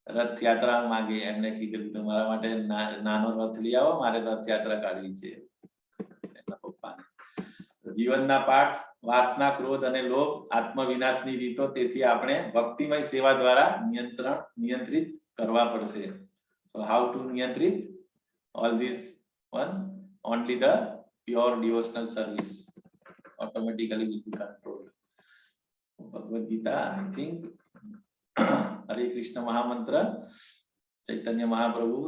રથયાત્રા માંગી. એમને કીધું તો મારા માટે નાનો રથ લઈ આવો, મારે રથયાત્રા કાઢવી છે, એમના પપ્પાને. જીવનના પાઠ: વાસના, ક્રોધ અને લોભ આત્મવિનાશની રીતો. તેથી આપણે ભક્તિમય સેવા દ્વારા નિયંત્રિત કરવા પડશે. So how to નિયંત્રિત all this one? Only the pure devotional service automatically will be controlled. Bhagavad Gita, I think. Hare Krishna Mahamantra, Chaitanya Mahaprabhu,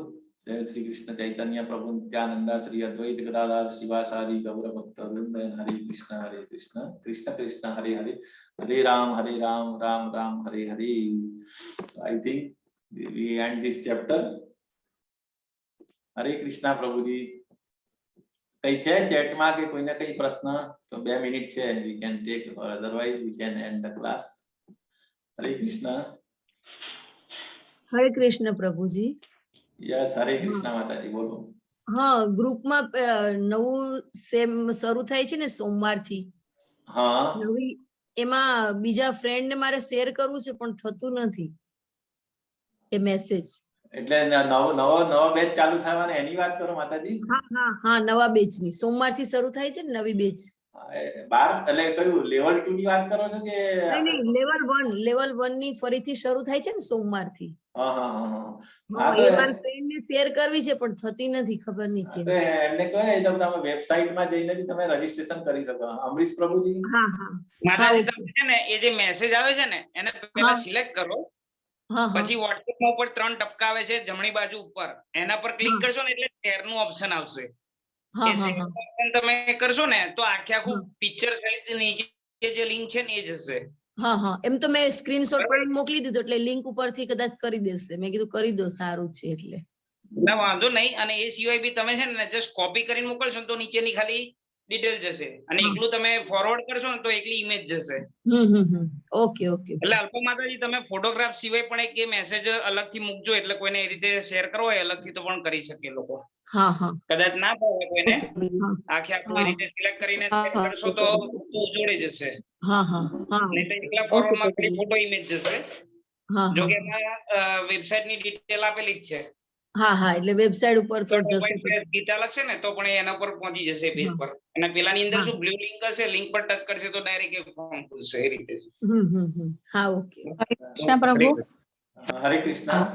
જય શ્રી કૃષ્ણ ચૈતન્ય પ્રભુ નિત્યાનંદા, શ્રી અદ્વૈત ગદાધર શ્રીવાસાદિ ગૌર ભક્ત વૃંદ. હરે કૃષ્ણ હરે કૃષ્ણ કૃષ્ણ કૃષ્ણ હરે હરે, હરે રામ હરે રામ રામ રામ હરે હરે. I think we end this chapter. Hare Krishna પ્રભુજી. કઈ છે ચેટમાં કે કોઈને કઈ પ્રશ્ન? તો 2 મિનિટ છે, we can take or otherwise we can end the class. Hare Krishna. Hare Krishna Prabhuji. Yes, હરે કૃષ્ણ માતાજી, બોલો. હા, ગ્રુપમાં નવું સેમ શરૂ થાય છે ને સોમવારથી? હા. નવી, એમાં બીજા ફ્રેન્ડ ને મારે શેર કરવું છે પણ થતું નથી એ મેસેજ. એટલે નવો નવો નવો બેચ ચાલુ થવાનો એની વાત કરો માતાજી? હા હા હા નવા બેચ ની, સોમવારથી શરૂ થાય છે ને નવી બેચ. હા, એ 12 એટલે કયું, લેવલ 2 ની વાત કરો છો કે? નહીં નહીં લેવલ 1, લેવલ 1 ની ફરીથી શરૂ થાય છે ને સોમવારથી. હા હા હા હા હા. હા, તો એ મારા ફ્રેન્ડ ને શેર કરવી છે પણ થતી નથી, ખબર નહીં કેમ. તો એમને કહે તો તમે વેબસાઇટ માં જઈને બી તમે રજીસ્ટ્રેશન કરી શકો, અમરીશ પ્રભુજી. હા હા માતાજી, તમે છે ને એ જે મેસેજ આવે છે ને એને પહેલા સિલેક્ટ કરો. હા હા પછી વોટ્સએપ ઉપર ત્રણ ટપકા આવે છે જમણી બાજુ ઉપર, એના પર ક્લિક કરશો ને એટલે શેર નું ઓપ્શન આવશે. એ શેર ઓપ્શન તમે કરશો ને તો આખે આખું પિક્ચર સહિત નીચે જે લિંક છે ને એ જશે. હા હા એમ તો મેં સ્ક્રીનશોટ પાડીને મોકલી દીધો એટલે લિંક ઉપરથી કદાચ કરી દેશે. મેં કીધું કરી દો, સારું છે એટલે. ના, વાંધો નહીં. અને એ સિવાય બી તમે છે ને જસ્ટ કોપી કરીને મોકલશો ને તો નીચેની ખાલી ડિટેલ જશે અને એકલું તમે ફોરવર્ડ કરશો ને તો એકલી ઇમેજ જશે. હમ હમ હમ ઓકે ઓકે એટલે અલ્પા માતાજી, તમે ફોટોગ્રાફ સિવાય પણ એક એ મેસેજ અલગથી મૂકજો, એટલે કોઈને એ રીતે શેર કરવો હોય અલગથી તો પણ કરી શકે લોકો. હા હા કદાચ ના ફાવે કોઈને, આખે આખું એ રીતે સિલેક્ટ કરીને શેર કરશો તો તો જોડે જશે. હા હા હા નહીં તો એકલા ફોરવર્ડમાં ખાલી ફોટો ઇમેજ જશે. જો કે એમાં વેબસાઇટ ની ડિટેલ આપેલી જ છે. હા હા એટલે વેબસાઇટ ઉપર તો જશે. ગીતા લખશે ને તો પણ એ એના પર પહોંચી જશે પેજ પર. અને પેલાની અંદર શું બ્લુ લિંક હશે, લિંક પર ટચ કરશે તો ડાયરેક્ટ એ ફોર્મ ખુલશે, એ રીતે. હમ હમ હમ હા, ઓકે. કૃષ્ણ પ્રભુ. હરે કૃષ્ણ.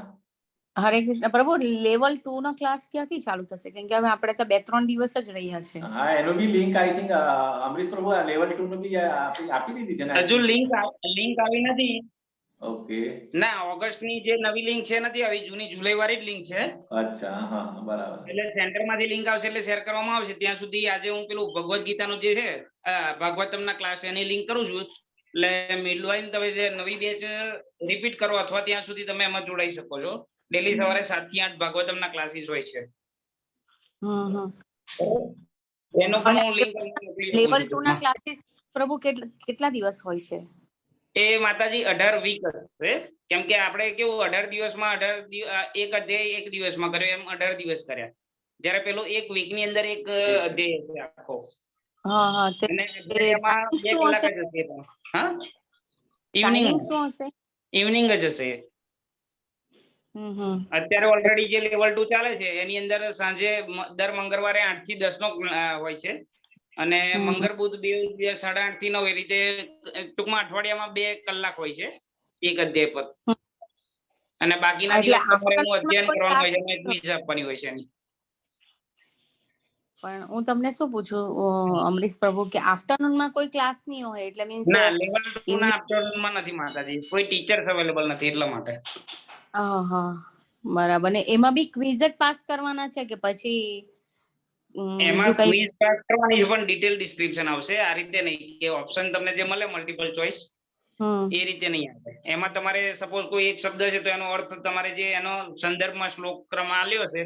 હરે કૃષ્ણ પ્રભુ, લેવલ 2 નો ક્લાસ ક્યાંથી ચાલુ થશે? કેમ કે હવે આપણે તો 2-3 દિવસ જ રહ્યા છે. હા, એનું બી લિંક I think Amrish પ્રભુ આ લેવલ 2 નું બી આપી આપી દીધી છે ને? હજુ લિંક લિંક આવી નથી. ના, ઓગસ્ટ ની જે નવી લિંક છે નથી આવી, જૂની જુલાઈ વાળી જ લિંક છે. અચ્છા, હા હા બરાબર. એટલે સેન્ટર માંથી લિંક આવશે એટલે શેર કરવામાં આવશે. ત્યાં સુધી આજે હું પેલું ભગવદ્ ગીતાનું જે છે, ભાગવતમના ક્લાસ, એની લિંક કરું છું. એટલે મિડવાઇલ તમે જે નવી બેચ રિપીટ કરો અથવા ત્યાં સુધી તમે એમાં જોડાઈ શકો છો. ડેલી સવારે 7 થી 8 ભાગવતમના ક્લાસીસ હોય છે. હમ હમ એનો પણ અને હું લિંક મોકલી શકું લેવલ છું ટુ ના ગ્રુપમાં. ક્લાસીસ પ્રભુ કેટલા દિવસ હોય છે? એ માતાજી, 18 વીક હશે, કેમ કે આપણે કેવું 18 દિવસમાં 18 એક અધ્યાય એક દિવસમાં કર્યો, એમ 18 દિવસ કર્યા, જ્યારે પેલું એક વીક ની અંદર એક અધ્યાય હશે આખો. હા હા તે અને અઠવાડિયામાં timing 2 શું કલાક હશે? જ હશે એ પણ. હા, ઇવનિંગ. ટાઈમિંગ શું હશે? ઇવનિંગ જ હશે. હમ હમ અત્યારે ઓલરેડી જે લેવલ 2 ચાલે છે એની અંદર સાંજે દર મંગળવારે 8 થી 10 નો હોય છે અને મંગળ, બુધ બે બે 8:30 થી 9, એ રીતે ટૂંકમાં અઠવાડિયામાં 2 કલાક હોય છે એક અધ્યાય પર અને બાકીના એટલે દિવસ તમારે એનું afternoon માં અધ્યયન કોઈ કરવાનું હોય class છે અને ક્વિઝ આપવાની હોય છે એની. પણ હું તમને શું પૂછું, અમરીશ પ્રભુ, કે આફ્ટરનૂન માં કોઈ ક્લાસ નહીં હોય, એટલે મીન્સ ના, લેવલ 2 ના evening- afternoon માં નથી માતાજી, કોઈ ટીચર્સ અવેલેબલ નથી એટલા માટે. હા હા બરાબર. ને એમાં બી ક્વિઝ જ પાસ કરવાના છે કે પછી એમાં બીજું કઈ? ક્વિઝ પાસ કરવાની છે, પણ ડિટેલ ડિસ્ક્રિપ્શન આવશે. આ રીતે નહીં કે ઓપ્શન તમને જે મળે મલ્ટિપલ ચોઇસ, એ રીતે નહીં આવે. એમાં તમારે સપોઝ કોઈ એક શબ્દ છે તો એનો અર્થ તમારે જે એનો સંદર્ભમાં શ્લોક ક્રમ આલ્યો છે,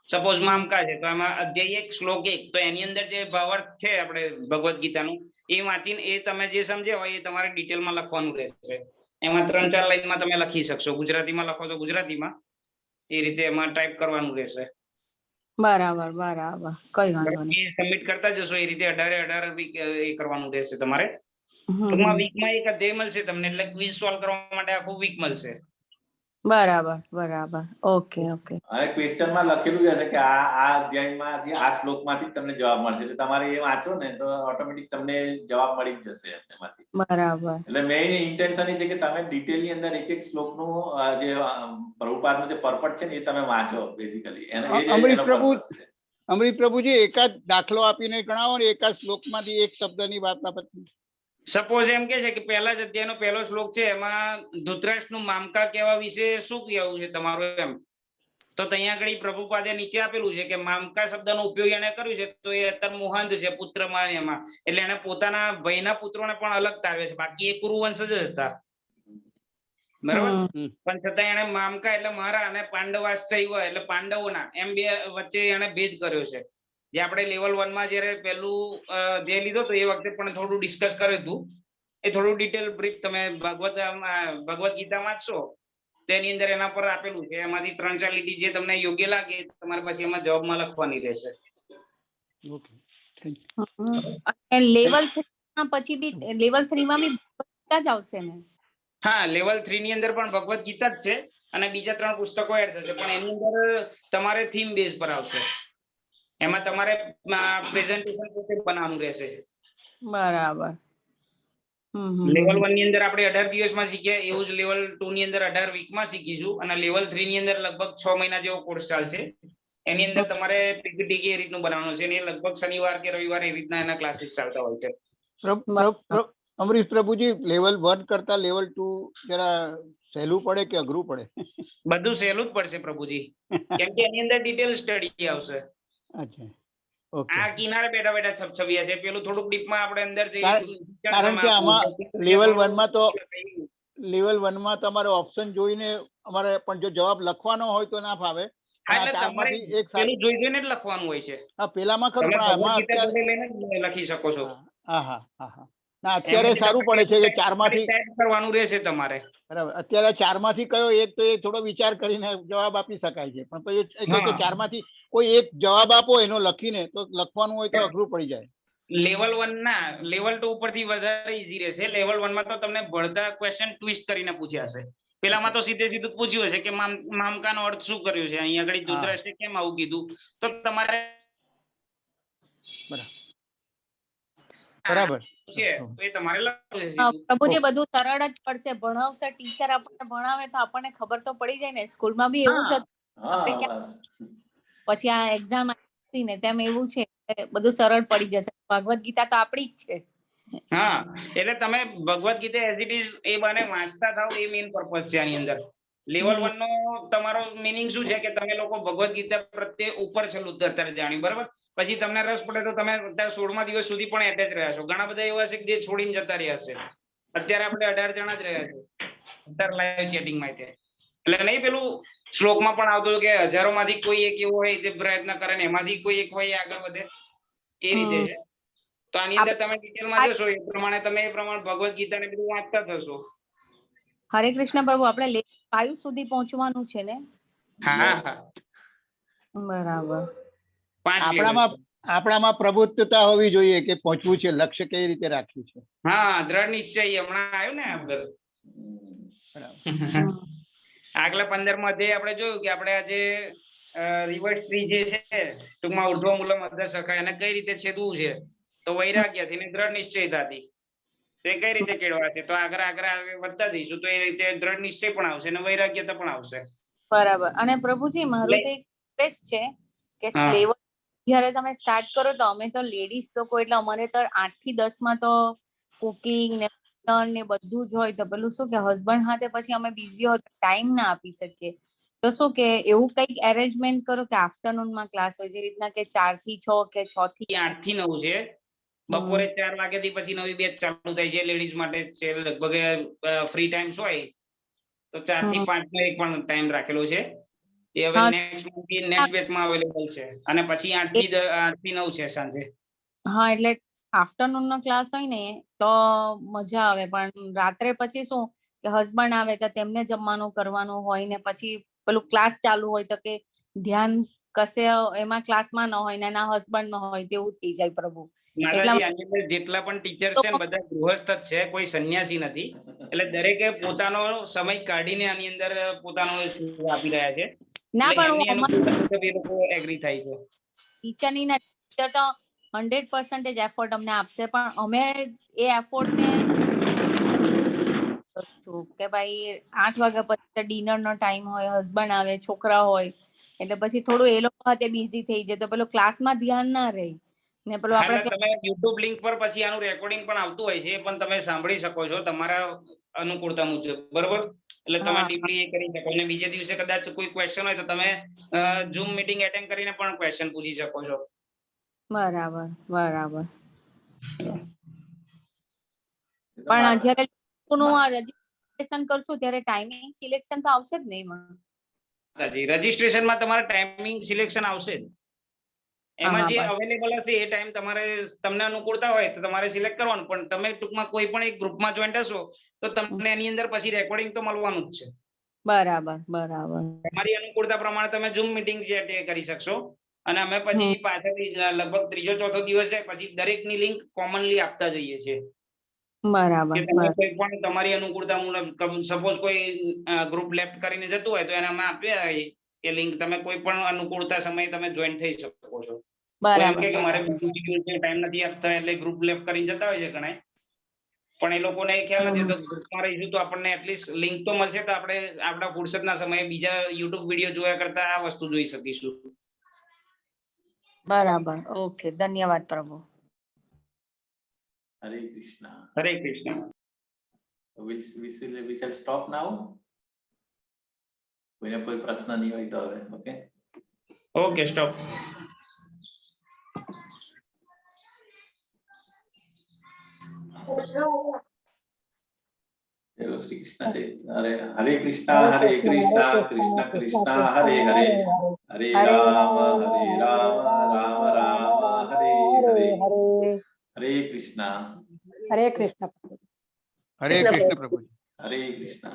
સપોઝ મામકા છે તો એમાં અધ્યાય 1, શ્લોક 1, તો એની અંદર જે ભાવાર્થ છે આપણે ભગવદ્ ગીતાનું, એ વાંચીને એ તમે જે સમજ્યા હોય એ તમારે ડિટેલમાં લખવાનું રહેશે. એમાં ત્રણ ચાર લાઈનમાં તમે લખી શકશો. ગુજરાતીમાં લખો તો ગુજરાતીમાં, એ રીતે એમાં ટાઈપ કરવાનું રહેશે. બરાબર બરાબર કઈ વાંધો નહીં. એ સબમિટ કરતા જશો, એ રીતે 18 18 વીક એ કરવાનું રહેશે તમારે. ટૂંકમાં વીકમાં એક અધ્યાય મળશે તમને, એટલે ક્વિઝ સોલ્વ કરવા માટે આખું વીક મળશે. બરાબર બરાબર ઓકે ઓકે અને ક્વેશ્ચનમાં લખેલું જ હશે કે આ આ અધ્યાયમાંથી, આ શ્લોકમાંથી જ તમને જવાબ મળશે, એટલે તમારે એ વાંચો ને તો ઓટોમેટિક તમને જવાબ મળી જ જશે એમાંથી. એટલે મેઇન ઇન્ટેન્શન એ છે કે તમે ડિટેલ ની અંદર એક એક શ્લોકનું જે પ્રભુપાદનું જે પર્પટ છે ને એ તમે વાંચો બેઝિકલી. એનો એ જ અમરીશ એનો પ્રભુ, purpose છે. અમરીશ પ્રભુજી, એકાદ દાખલો આપીને ગણાવો ને, એકાદ શ્લોકમાંથી એક શબ્દની વાત બાબત. સપોઝ એમ કે છે કે પહેલા જ અધ્યાયનો પહેલો શ્લોક છે, એમાં ધૃતરાષ્ટ્રનું મામકા કહેવા વિશે શું કહેવું છે તમારું એમ, તો ત્યાં આગળ પ્રભુપાદે નીચે આપેલું છે કે મામકા શબ્દનો ઉપયોગ એને કર્યું છે તો એ અત્યારે મોહાંધ છે પુત્રમાં એમાં, એટલે એને પોતાના ભાઈના પુત્રોને પણ અલગ તારવે છે, બાકી એ કુરુવંશ જ હતા, બરાબર? પણ છતાં એને મામકા એટલે મારા અને પાંડવાશ્ચૈવ એટલે પાંડવોના, એમ બે વચ્ચે એને ભેદ કર્યો છે, જે આપણે લેવલ 1 માં જયારે પહેલું જે લીધો તો એ વખતે પણ થોડું ડિસ્કસ કર્યું હતું. એ થોડું ડિટેલ બ્રીફ તમે ભગવદ્ ગીતા વાંચશો તો એની અંદર એના પર આપેલું છે. એમાંથી ત્રણ ચાર લીટી જે તમને યોગ્ય લાગે એ તમારે પછી એમાં જવાબમાં લખવાની રહેશે. ઓકે, thank અને લેવલ 3 માં પછી બી, લેવલ 3 માં બી ભગવદ્ ગીતા જ આવશે ને? હા, લેવલ 3 ની અંદર પણ ભગવદ્ ગીતા જ છે અને બીજા ત્રણ પુસ્તકો એડ થશે, પણ એની અંદર તમારે થીમ બેઝ પર આવશે. એમાં તમારે પ્રેઝન્ટેશન પોતે બનાવવાનું રહેશે. બરાબર હમ હમ લેવલ હમ. 1 ની અંદર આપણે 18 દિવસમાં શીખ્યા, એવું જ લેવલ 2 ની અંદર 18 વીકમાં શીખીશું અને લેવલ 3 ની અંદર લગભગ 6 મહિના જેવો કોર્સ ચાલશે. એની અંદર તમારે પીપીટી કે એ રીતનું બનાવવાનું છે અને એ લગભગ શનિવાર કે રવિવાર એ રીતના એના ક્લાસીસ ચાલતા હોય છે. અમરીશ પ્રભુજી, લેવલ 1 કરતા લેવલ 2 જરા સહેલું પડે કે અઘરું પડે? બધું સહેલું જ પડશે પ્રભુજી, કેમ કે એની અંદર ડિટેલ સ્ટડી આવશે. અચ્છા, ઓકે. આ કિનારે બેઠા બેઠા છપછપિયા છે, પેલું થોડુંક ડીપમાં આપણે અંદર જઈએ. કારણ કે આમાં લેવલ 1 માં તો, લેવલ 1 માં તમારે ઓપ્શન જોઈને અમારે પણ જો જવાબ લખવાનો હોય તો ના ફાવે. હા, આ એટલે તમારે ચારમાંથી એક પેલું જોઈ જોઈને જ લખવાનું હોય છે. હા, પેલામાં ખરું, તમે પણ આમાં ભગવદ્ ગીતા અત્યારે જોડે લઈને જ લખી શકો છો. હા હા હા હા ના, અત્યારે સારું પડે છે કે ચારમાંથી ટાઈપ કરવાનું રહેશે તમારે. બરાબર, અત્યારે ચારમાંથી કયો એક, તો એ થોડો વિચાર કરીને જવાબ આપી શકાય છે, પણ પછી એટલે કે ચારમાંથી કોઈ એક જવાબ આપો એનો લખીને, તો લખવાનું હોય તો અઘરું પડી જાય. લેવલ 1 ના, લેવલ 2 ઉપરથી વધારે ઈઝી રહેશે. લેવલ 1 માં તો તમને ભળતા ક્વેશ્ચન ટ્વિસ્ટ કરીને પૂછ્યા હશે, પેલામાં તો સીધે સીધું પૂછ્યું હશે કે મામકાનો અર્થ શું કર્યું છે અહીંયા આગળ, ધૃતરાષ્ટ્રે કેમ આવું કીધું, તો તમારે છે તો એ તમારે લખવું છે હા, સીધું. પ્રભુજી, બધું સરળ જ પડશે. ભણાવશે ટીચર, આપણને ભણાવે તો આપણને ખબર તો પડી જાય ને. સ્કૂલમાં બી એવું જ હતું. આપણે ક્યાં પછી આ એક્ઝામ આપી ને તેમ એવું છે કે બધું સરળ પડી જશે. ભગવદ્ ગીતા તો આપણી જ છે. હા, એટલે તમે Bhagavad Gita as it is એ બાને વાંચતા થાવ, એ મેઇન પર્પઝ છે આની અંદર. લેવલ 1 નો તમારો મિનિંગ શું છે કે તમે લોકો ભગવદ્ ગીતા પ્રત્યે ઉપર છેલ્લું અત્યારે જાણ્યું, બરાબર? પછી તમને રસ પડે તો તમે અત્યારે 16મા દિવસ સુધી પણ એટેચ રહ્યા છો. ઘણા બધા એવા છે કે જે છોડીને જતા રહ્યા છે. અત્યારે આપણે 18 જણા જ રહ્યા છે અત્યારે લાઈવ ચેટિંગ માં. એટલે નહીં, પેલું શ્લોકમાં પણ આવતું કે હજારોમાંથી કોઈ એક એવો હોય જે પ્રયત્ન કરે ને એમાંથી કોઈ એક હોય એ આગળ વધે, એ રીતે છે. તો આની અંદર તમે ડિટેલમાં જશો એ પ્રમાણે તમે એ પ્રમાણે ભગવદ્ ગીતા ને બધું વાંચતા થશો. હરે કૃષ્ણ પ્રભુ, આપણે લેવલ 5 સુધી પહોંચવાનું છે ને? હા હા. બરાબર. 5 લેવલ. આપણામાં આપણામાં પ્રબુદ્ધતા હોવી જોઈએ કે પહોંચવું છે, લક્ષ્ય કઈ રીતે રાખ્યું છે. હા, દ્રઢ નિશ્ચય હમણાં આવ્યું ને આગળ. બરાબર. આગલા 15માં અધ્યાય આપણે જોયું કે આપણે આજે રિવર્સ ટ્રી જે છે, ટૂંકમાં ઉર્ધ્વ મૂલમ અધઃ શાખા, એને કઈ રીતે છેદવું છે, તો વૈરાગ્યથી ને દ્રઢ નિશ્ચયતાથી. તો એ કઈ રીતે કેળવાશે, તો આગળ આગળ આગળ વધતા જઈશું તો એ રીતે દ્રઢ નિશ્ચય પણ આવશે અને વૈરાગ્યતા પણ આવશે. બરાબર. અને પ્રભુજી, મારું તો એક રિક્વેસ્ટ છે કે લેવલ જ્યારે તમે સ્ટાર્ટ કરો તો અમે તો લેડીઝ લોકો, એટલે અમારે તો 8 થી 10 માં તો કુકિંગ ને dinner ને બધું જ હોય, તો પેલું શું કે હસબન્ડ હાથે પછી અમે બિઝી હોય તો ટાઈમ ના આપી શકીએ. તો શું કે એવું કંઈક એરેન્જમેન્ટ કરો કે આફ્ટરનૂન માં ક્લાસ હોય, જે રીતના કે 4 થી 6 કે 6 થી 8 થી 9 છે. બપોરે 4 વાગ્યાથી પછી નવી બેચ ચાલુ થાય છે, લેડીઝ માટે છે. લગભગ ફ્રી ટાઈમ્સ હોય તો 4 થી 5 નો એક પણ ટાઈમ રાખેલો છે. એ હવે નેક્સ્ટ નેક્સ્ટ બેચમાં અવેલેબલ છે. અને પછી 8 થી 9 છે સાંજે. હા, એટલે આફ્ટરનૂન નો ક્લાસ હોય ને તો મજા આવે, પણ રાત્રે પછી શું કે હસબન્ડ આવે તો તેમને જમવાનું કરવાનું હોય ને પછી પેલું ક્લાસ ચાલુ હોય તો કે ધ્યાન કશે એમાં ક્લાસમાં ન હોય ને એના હસબન્ડ ન હોય, તેવું થઈ જાય પ્રભુ. એટલા માતાજી, આની અંદર જેટલા પણ ટીચર છે ને બધા ગૃહસ્થ જ છે, કોઈ સંન્યાસી નથી. એટલે દરેકે પોતાનો સમય કાઢીને આની અંદર પોતાનો સેવા આપી રહ્યા છે. ના, એટલે પણ એમની હું અનુકૂળતા મુજબ એ લોકો એગ્રી થાય છે. ટીચર ની ના, ટીચર તો 100% એફોર્ટ અમને આપશે, પણ અમે એ એફોર્ટ ને છું કે ભાઈ 8 વાગ્યા પછી ડિનર નો ટાઈમ હોય, હસબન્ડ આવે, છોકરા હોય, એટલે પછી થોડું એ લોકો હાથે બિઝી થઈ જાય તો પેલું ક્લાસમાં ધ્યાન ના રહે ને પેલું હા, આપણે એટલે તમે યુટ્યુબ લિંક પર પછી આનું રેકોર્ડિંગ પણ આવતું હોય છે, એ પણ તમે સાંભળી શકો છો તમારા અનુકૂળતા મુજબ, બરોબર? એટલે તમે ડીપલી એ કરી શકો. અને બીજે દિવસે કદાચ કોઈ ક્વેશ્ચન હોય તો તમે ઝૂમ મીટિંગ એટેન્ડ કરીને પણ ક્વેશ્ચન પૂછી શકો છો. બરાબર બરાબર. પણ જ્યારે નું આ રજીસ્ટ્રેશન કરશું ત્યારે ટાઈમિંગ સિલેક્શન તો આવશે જ ને એમાં? રજીસ્ટ્રેશનમાં તમારે ટાઈમિંગ સિલેક્શન આવશે જ. એમાં જે બસ. અવેલેબલ હશે એ ટાઈમ તમારે, તમને અનુકૂળતા હોય તો તમારે સિલેક્ટ કરવાનું. પણ તમે ટૂંકમાં કોઈ પણ એક ગ્રુપમાં જોઈન્ટ હશો તો તમને એની અંદર પછી રેકોર્ડિંગ તો મળવાનું જ છે. બરાબર બરાબર. તમારી અનુકૂળતા પ્રમાણે તમે ઝૂમ મીટિંગ છે તે કરી શકશો. અને અમે પછી પાછળથી લગભગ ત્રીજો ચોથો દિવસ જાય પછી દરેકની લિંક કોમનલી આપતા જઈએ છીએ કે તમે કોઈ પણ તમારી અનુકૂળતા મુજબ, સપોઝ કોઈ ગ્રુપ લેફ્ટ કરીને જતું હોય તો એને અમે આપીએ કે લિંક, તમે કોઈ પણ અનુકૂળતા સમયે તમે જોઈન થઈ શકો છો. કોઈ એમ કે મારે ટાઈમ નથી આપતા એટલે ગ્રુપ લેફ્ટ કરીને જતા હોય છે ઘણા, પણ એ લોકોને એ ખ્યાલ નથી તો ગ્રુપમાં રહીશું તો આપણને એટલીસ્ટ લિંક તો મળશે, તો આપણે આપણા ફુરસદના સમયે બીજા યુટ્યુબ વિડીયો જોયા કરતા આ વસ્તુ જોઈ શકીશું. બરાબર, ઓકે, ધન્યવાદ પ્રભુ. હરે કૃષ્ણ. હરે Krishna. We shall stop now. કોઈને કોઈ પ્રશ્ન નહીં હોય તો હવે ઓકે. Okay, stop. ચલો, શ્રી કૃષ્ણ જય હરે હરે કૃષ્ણ હરે કૃષ્ણ કૃષ્ણ કૃષ્ણ હરે હરે, હરે રામ હરે રામ રામ રામ હરે હરે, હરે કૃષ્ણ. હરે કૃષ્ણ. હરે કૃષ્ણ પ્રભુ. હરે કૃષ્ણ.